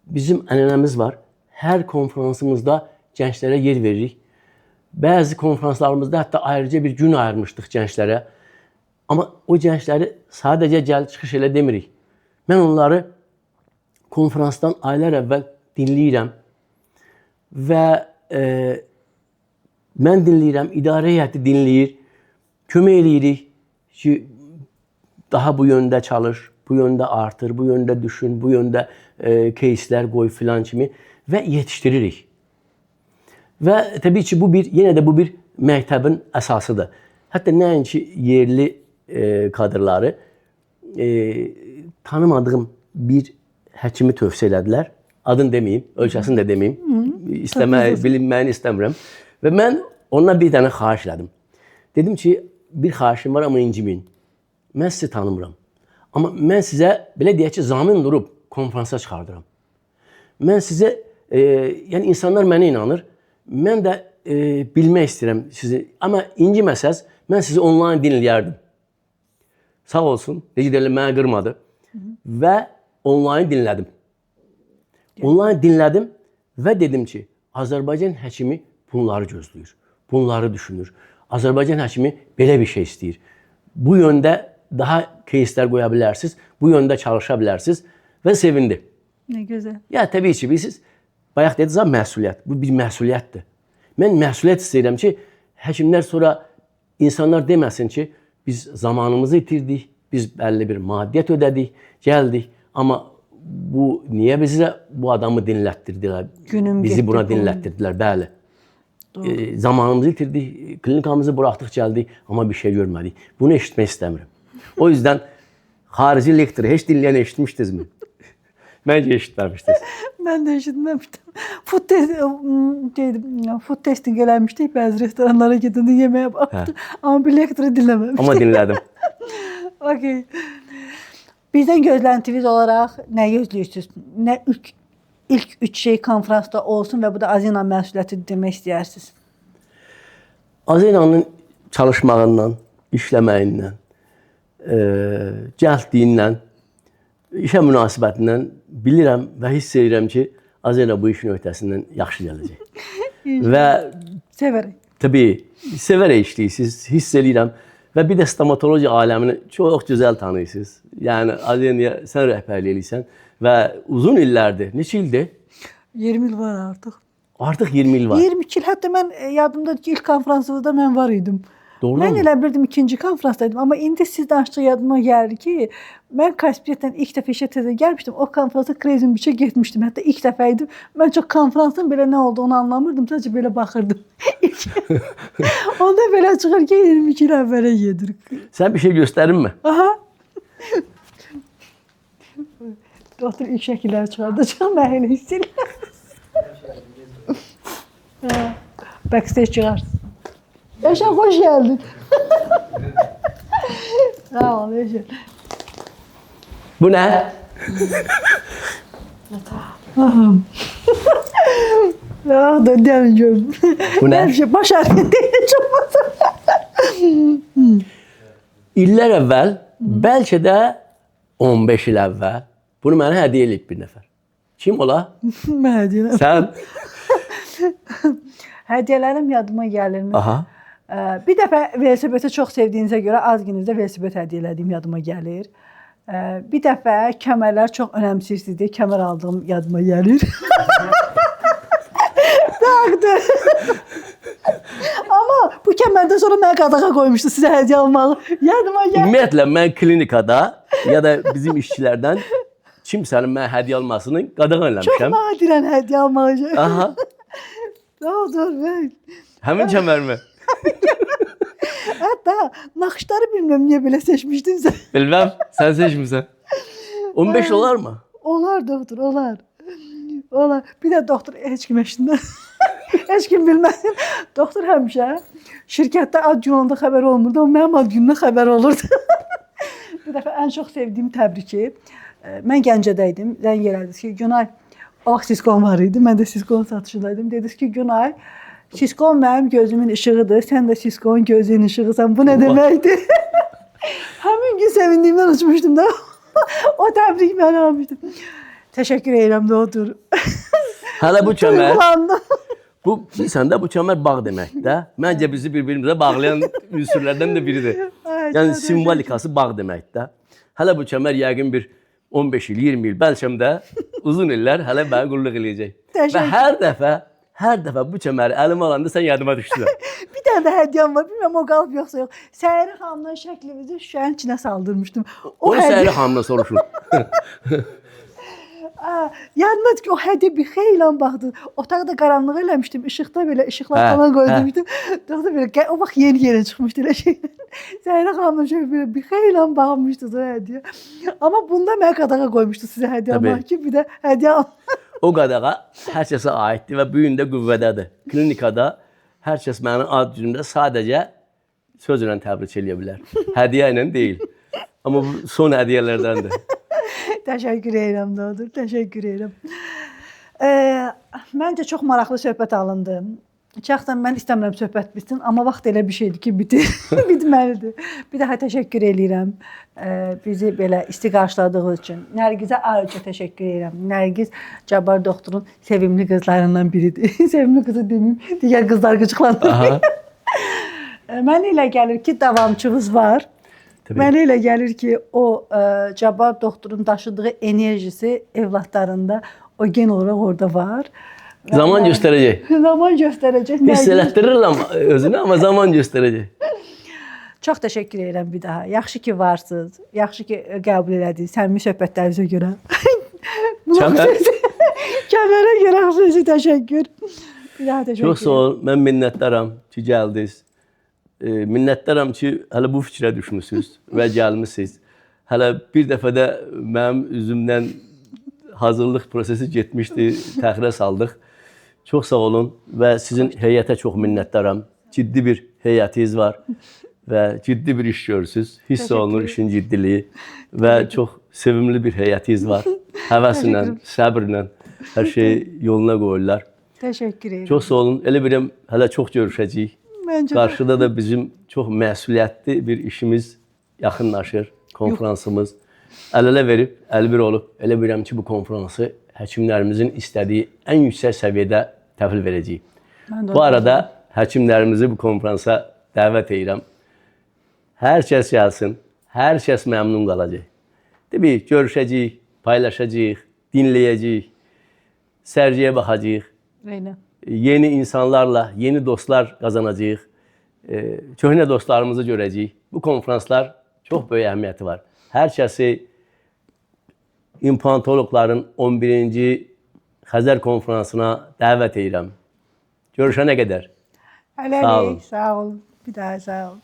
Bizim ənənəmiz var. Hər konfransımızda gənclərə yer veririk. Bəzi konfranslarımızda hətta ayrıca bir gün ayırmışdıq gənclərə. Amma o gəncləri sadəcə gəl çıxış elə demirik. Mən onları konfransdan aylar əvvəl dinləyirəm və mən dinləyirəm, idarə heyəti dinləyir, kömək eləyirik ki, daha bu yöndə çalış, bu yöndə artır, bu yöndə düşün, bu yöndə кейslər qoy filan kimi və yetişdiririk. Və təbii ki, bu bir yenə də bu bir məktəbin əsasıdır. Hətta nəinki yerli kadrları tanımadığım bir həkimi tövsiyə elədilər. Adını deməyim, ölkəsini də deməyim. İstəmək, bilinməyini istəmirəm. Və mən ondan bir dənə xahiş elədim. Dedim ki, bir xahişim var, amma inciməyin. Mən sizi tanımıram. Amma mən sizə belə deyək ki, zamin durub konfransa çıxardıram. Mən sizə, yəni insanlar mənə inanır. Mən də bilmək istəyirəm sizi. Amma inciməsəz, mən sizi onlayn dinləyərdim. Sağ olsun, necə deyirlər, mənə qırmadı. Və onlayn dinlədim. Onlayn dinlədim və dedim ki, Azərbaycan həkimi bunları gözləyir, bunları düşünür. Azərbaycan həkimi belə bir şey istəyir. Bu yöndə daha кейslər qoya bilərsiniz, bu yöndə çalışa bilərsiniz və sevindi. Nə gözəl. Ya təbii ki, bilirsiniz, bayaq dediniz ha, məsuliyyət. Bu bir məsuliyyətdir. Mən məsuliyyət istəyirəm ki, həkimlər sonra insanlar deməsin ki, biz zamanımızı itirdik, biz bəlli bir maddiyyət ödədik, gəldik, amma bu niyə bizə bu adamı dinlətdirdilər? Günüm bizi getdi, buna pulum. dinlətdirdilər, bəli. Zamanımızı itirdik, klinikamızı buraxdıq, gəldik, amma bir şey görmədik. Bunu eşitmək istəmirəm. O yüzden xarici lektoru heç dinləyən eşitmişdinizmi? Məncə eşitməmişdiniz. Mən də eşitməmişdim. Food test, food testing eləmişdik. Bəzi restoranlara gedəndə yeməyə baxdıq. Amma bir lektoru dinləməmişdik. Amma dinlədim. Okey. Bizdən gözləntiniz olaraq nə gözləyirsiniz? Nə ilk üç şey konfransda olsun və bu da Azena məsuliyyəti demək istəyirsiniz? Azena'nın çalışmağından, işləməyindən, cəldliyindən, işə münasibətindən bilirəm və hiss edirəm ki, Azena bu işin öhdəsindən yaxşı gələcək. Və sevərək. Təbii, sevərək işləyirsiniz, hiss edirəm. Və bir də stomatologiya aləmini çox gözəl tanıyırsınız. Yəni Azena'ya sən rəhbərlik eləyirsən və uzun illərdir. Neçə ildir? 20 il var artıq. Artıq 20 il var. 22 il. Hətta mən yadımdadır ki, ilk konfransımızda mən var idim. Doğrudan Mən mı? elə bilirdim ikinci konfransdaydım, amma indi siz danışdıqca yadıma gəlir ki, mən Kaspiyetdən ilk dəfə işə təzə gəlmişdim. O konfransa Crazy Beach-ə getmişdim. Hətta ilk dəfə idi. Mən çox konfransın belə nə olduğunu anlamırdım. Sadəcə belə baxırdım. Onda belə çıxır ki, 22 il əvvələ gedirik. Sən bir şey göstərim mi? Aha. Doktor ilk şəkilləri çıxardacaq. Mən elə hiss edirəm. Backstage çıxarsın. Yaşar, hoş geldin. Sağ ol Yaşar. Bu nə? Ah da deyəm. Bu nə? Bir şey baş hərfi deyil heç olmasa. İllər əvvəl, bəlkə də 15 il əvvəl bunu mənə hədiyyə eləyib bir nəfər. Kim ola? Mən hədiyyə eləyəm. Sən? Hədiyyələrim yadıma gəlirmi? Aha. Bir dəfə velosipedi çox sevdiyinizə görə az gününüzdə velosiped hədiyyə elədiyim yadıma gəlir. Bir dəfə kəmərlər çox önəmsirsiniz deyə kəmər aldığım yadıma gəlir. Dağdı. Amma bu kəmərdən sonra mənə qadağa qoymuşdu sizə hədiyyə almağı. Yadıma gəlir. Ümumiyyətlə mən klinikada ya da bizim işçilərdən kimsənin mənə hədiyyə almasını qadağan Çox eləmişəm. nadirən hədiyyə almağı. Aha. Doğrudur. Həmin kəmərmi? Hətta naxışları bilmirəm niyə belə seçmişdin sən. Bilməm, sən seçmisən. 15 olar mı? Olar doktor, olar. Olar. Bir də doktor heç kim eşitməz. Heç kim bilməz. Doktor həmişə şirkətdə ad günü onda xəbər olmurdu, amma mənim ad günümdə xəbər olurdu. Bir dəfə ən çox sevdiyim təbriki. Mən Gəncədə idim. Zəng elədi ki, Günay, O vaxt Siskon var idi. Mən də Siskon satışındaydım. Dediniz ki, Günay, Siskon mənim gözümün işığıdır. Sən də Siskon gözünün işığısan. Bu nə deməkdir? Həmin gün sevindiyimdən uçmuşdum da. O təbrik mən almışdım. Təşəkkür edirəm də odur. Hələ bu kəmər, Duyğulandım. bu bilirsən də bu kəmər bağ deməkdir də. Məncə bizi bir-birimizə bağlayan ünsürlərdən də biridir. Ay, Yəni çox simvolikası bağ deməkdir də. Hələ bu kəmər yəqin bir 15 il, 20 il, bəlkə də uzun illər hələ mənə qulluq eləyəcək. Və Təşəkkür. hər dəfə bu kəməri əlimə alanda sən yadıma düşdün. Bir dənə də hədiyyəm var. Bilmirəm o qalıb yoxsa yox. Səhəri xanımdan şəklimizi şüşənin içinə saldırmışdım. O Onu hədiyyə Səhəri xanımdan soruşun. Aa, yadıma ki, o hədiyyə bir xeyli baxdı. Otaqda qaranlıq eləmişdim. İşıqda belə işıqlar falan qoymuşdum. Doktor belə o vaxt yeni-yeni çıxmışdı elə şey. Zəhra xanım şey belə bir xeyli baxmışdı o hədiyyə. Amma bunda mənə qadağa qoymuşdu sizə hədiyyə almaq ki, bir də hədiyyə al. O qadağa hər kəsə aiddir və bu gün də qüvvədədir. Klinikada hər kəs mənim ad günümdə sadəcə sözlə təbrik eləyə bilər. Hədiyyə ilə deyil. Amma bu son hədiyyələrdəndir. Təşəkkür edirəm doktor. Təşəkkür edirəm. Məncə çox maraqlı söhbət alındı. Şəxsən mən istəmirəm söhbət bitsin, amma vaxt elə bir şeydir ki, bitir, bitməlidir. Bir daha təşəkkür eləyirəm bizi belə isti qarşıladığınız üçün. Nərgizə ayrıca təşəkkür edirəm. Nərgiz Cabbar doktorun sevimli qızlarından biridir. Sevimli qızı deməyim, digər qızlar qıcıqlanır. Mənə elə gəlir ki, davamçımız var. Tabii. Mənə elə gəlir ki, o Cabbar doktorun daşıdığı enerjisi evladlarında o gen olaraq orada var. Və Zaman göstərəcək. Zaman göstərəcək. Hiss elətdirir amma özünü, amma zaman göstərəcək. Çox təşəkkür edirəm bir daha. Yaxşı ki varsınız. Yaxşı ki qəbul elədiniz səmimi söhbətlərinizə görə. Kəmər. Kəmərə görə xüsusi təşəkkür. Bir daha təşəkkür. Çox sağ ol. Mən minnətdaram ki, gəldiniz. Minnətdaram ki, hələ bu fikrə düşmüsünüz və gəlmisiniz. Hələ bir dəfə də mənim üzümdən hazırlıq prosesi getmişdi, təxirə saldıq. Çox sağ olun və sizin heyətə çox minnətdaram. Ciddi bir heyətiniz var və ciddi bir iş görürsünüz. Hiss olunur işin ciddiliyi və çox sevimli bir heyətiniz var. Həvəslə, səbrlə hər şeyi yoluna qoyurlar. Təşəkkür edirəm. Çox sağ olun. Elə bilirəm hələ çox görüşəcəyik. Məncə də. Qarşıda da bizim çox məsuliyyətli bir işimiz yaxınlaşır, konfransımız. Əl-ələ verib, əlbir olub, elə bilirəm ki, bu konfransı həkimlərimizin istədiyi ən yüksək səviyyədə təhvil verəcəyik. Mən də Bu arada həkimlərimizi bu konfransa dəvət edirəm. Hər kəs gəlsin, hər kəs məmnun qalacaq. Təbii, görüşəcəyik, paylaşacağıq, dinləyəcəyik, sərgiyə baxacağıq. Eynən. Yeni insanlarla yeni dostlar qazanacağıq. Köhnə dostlarımızı görəcəyik. Bu konfranslar çox böyük əhəmiyyəti var. Hər kəsi implantoloqların 11-ci Xəzər konfransına dəvət edirəm. Görüşənə qədər. Hələlik, Sağ olun. Sağ olun. Bir daha sağ olun.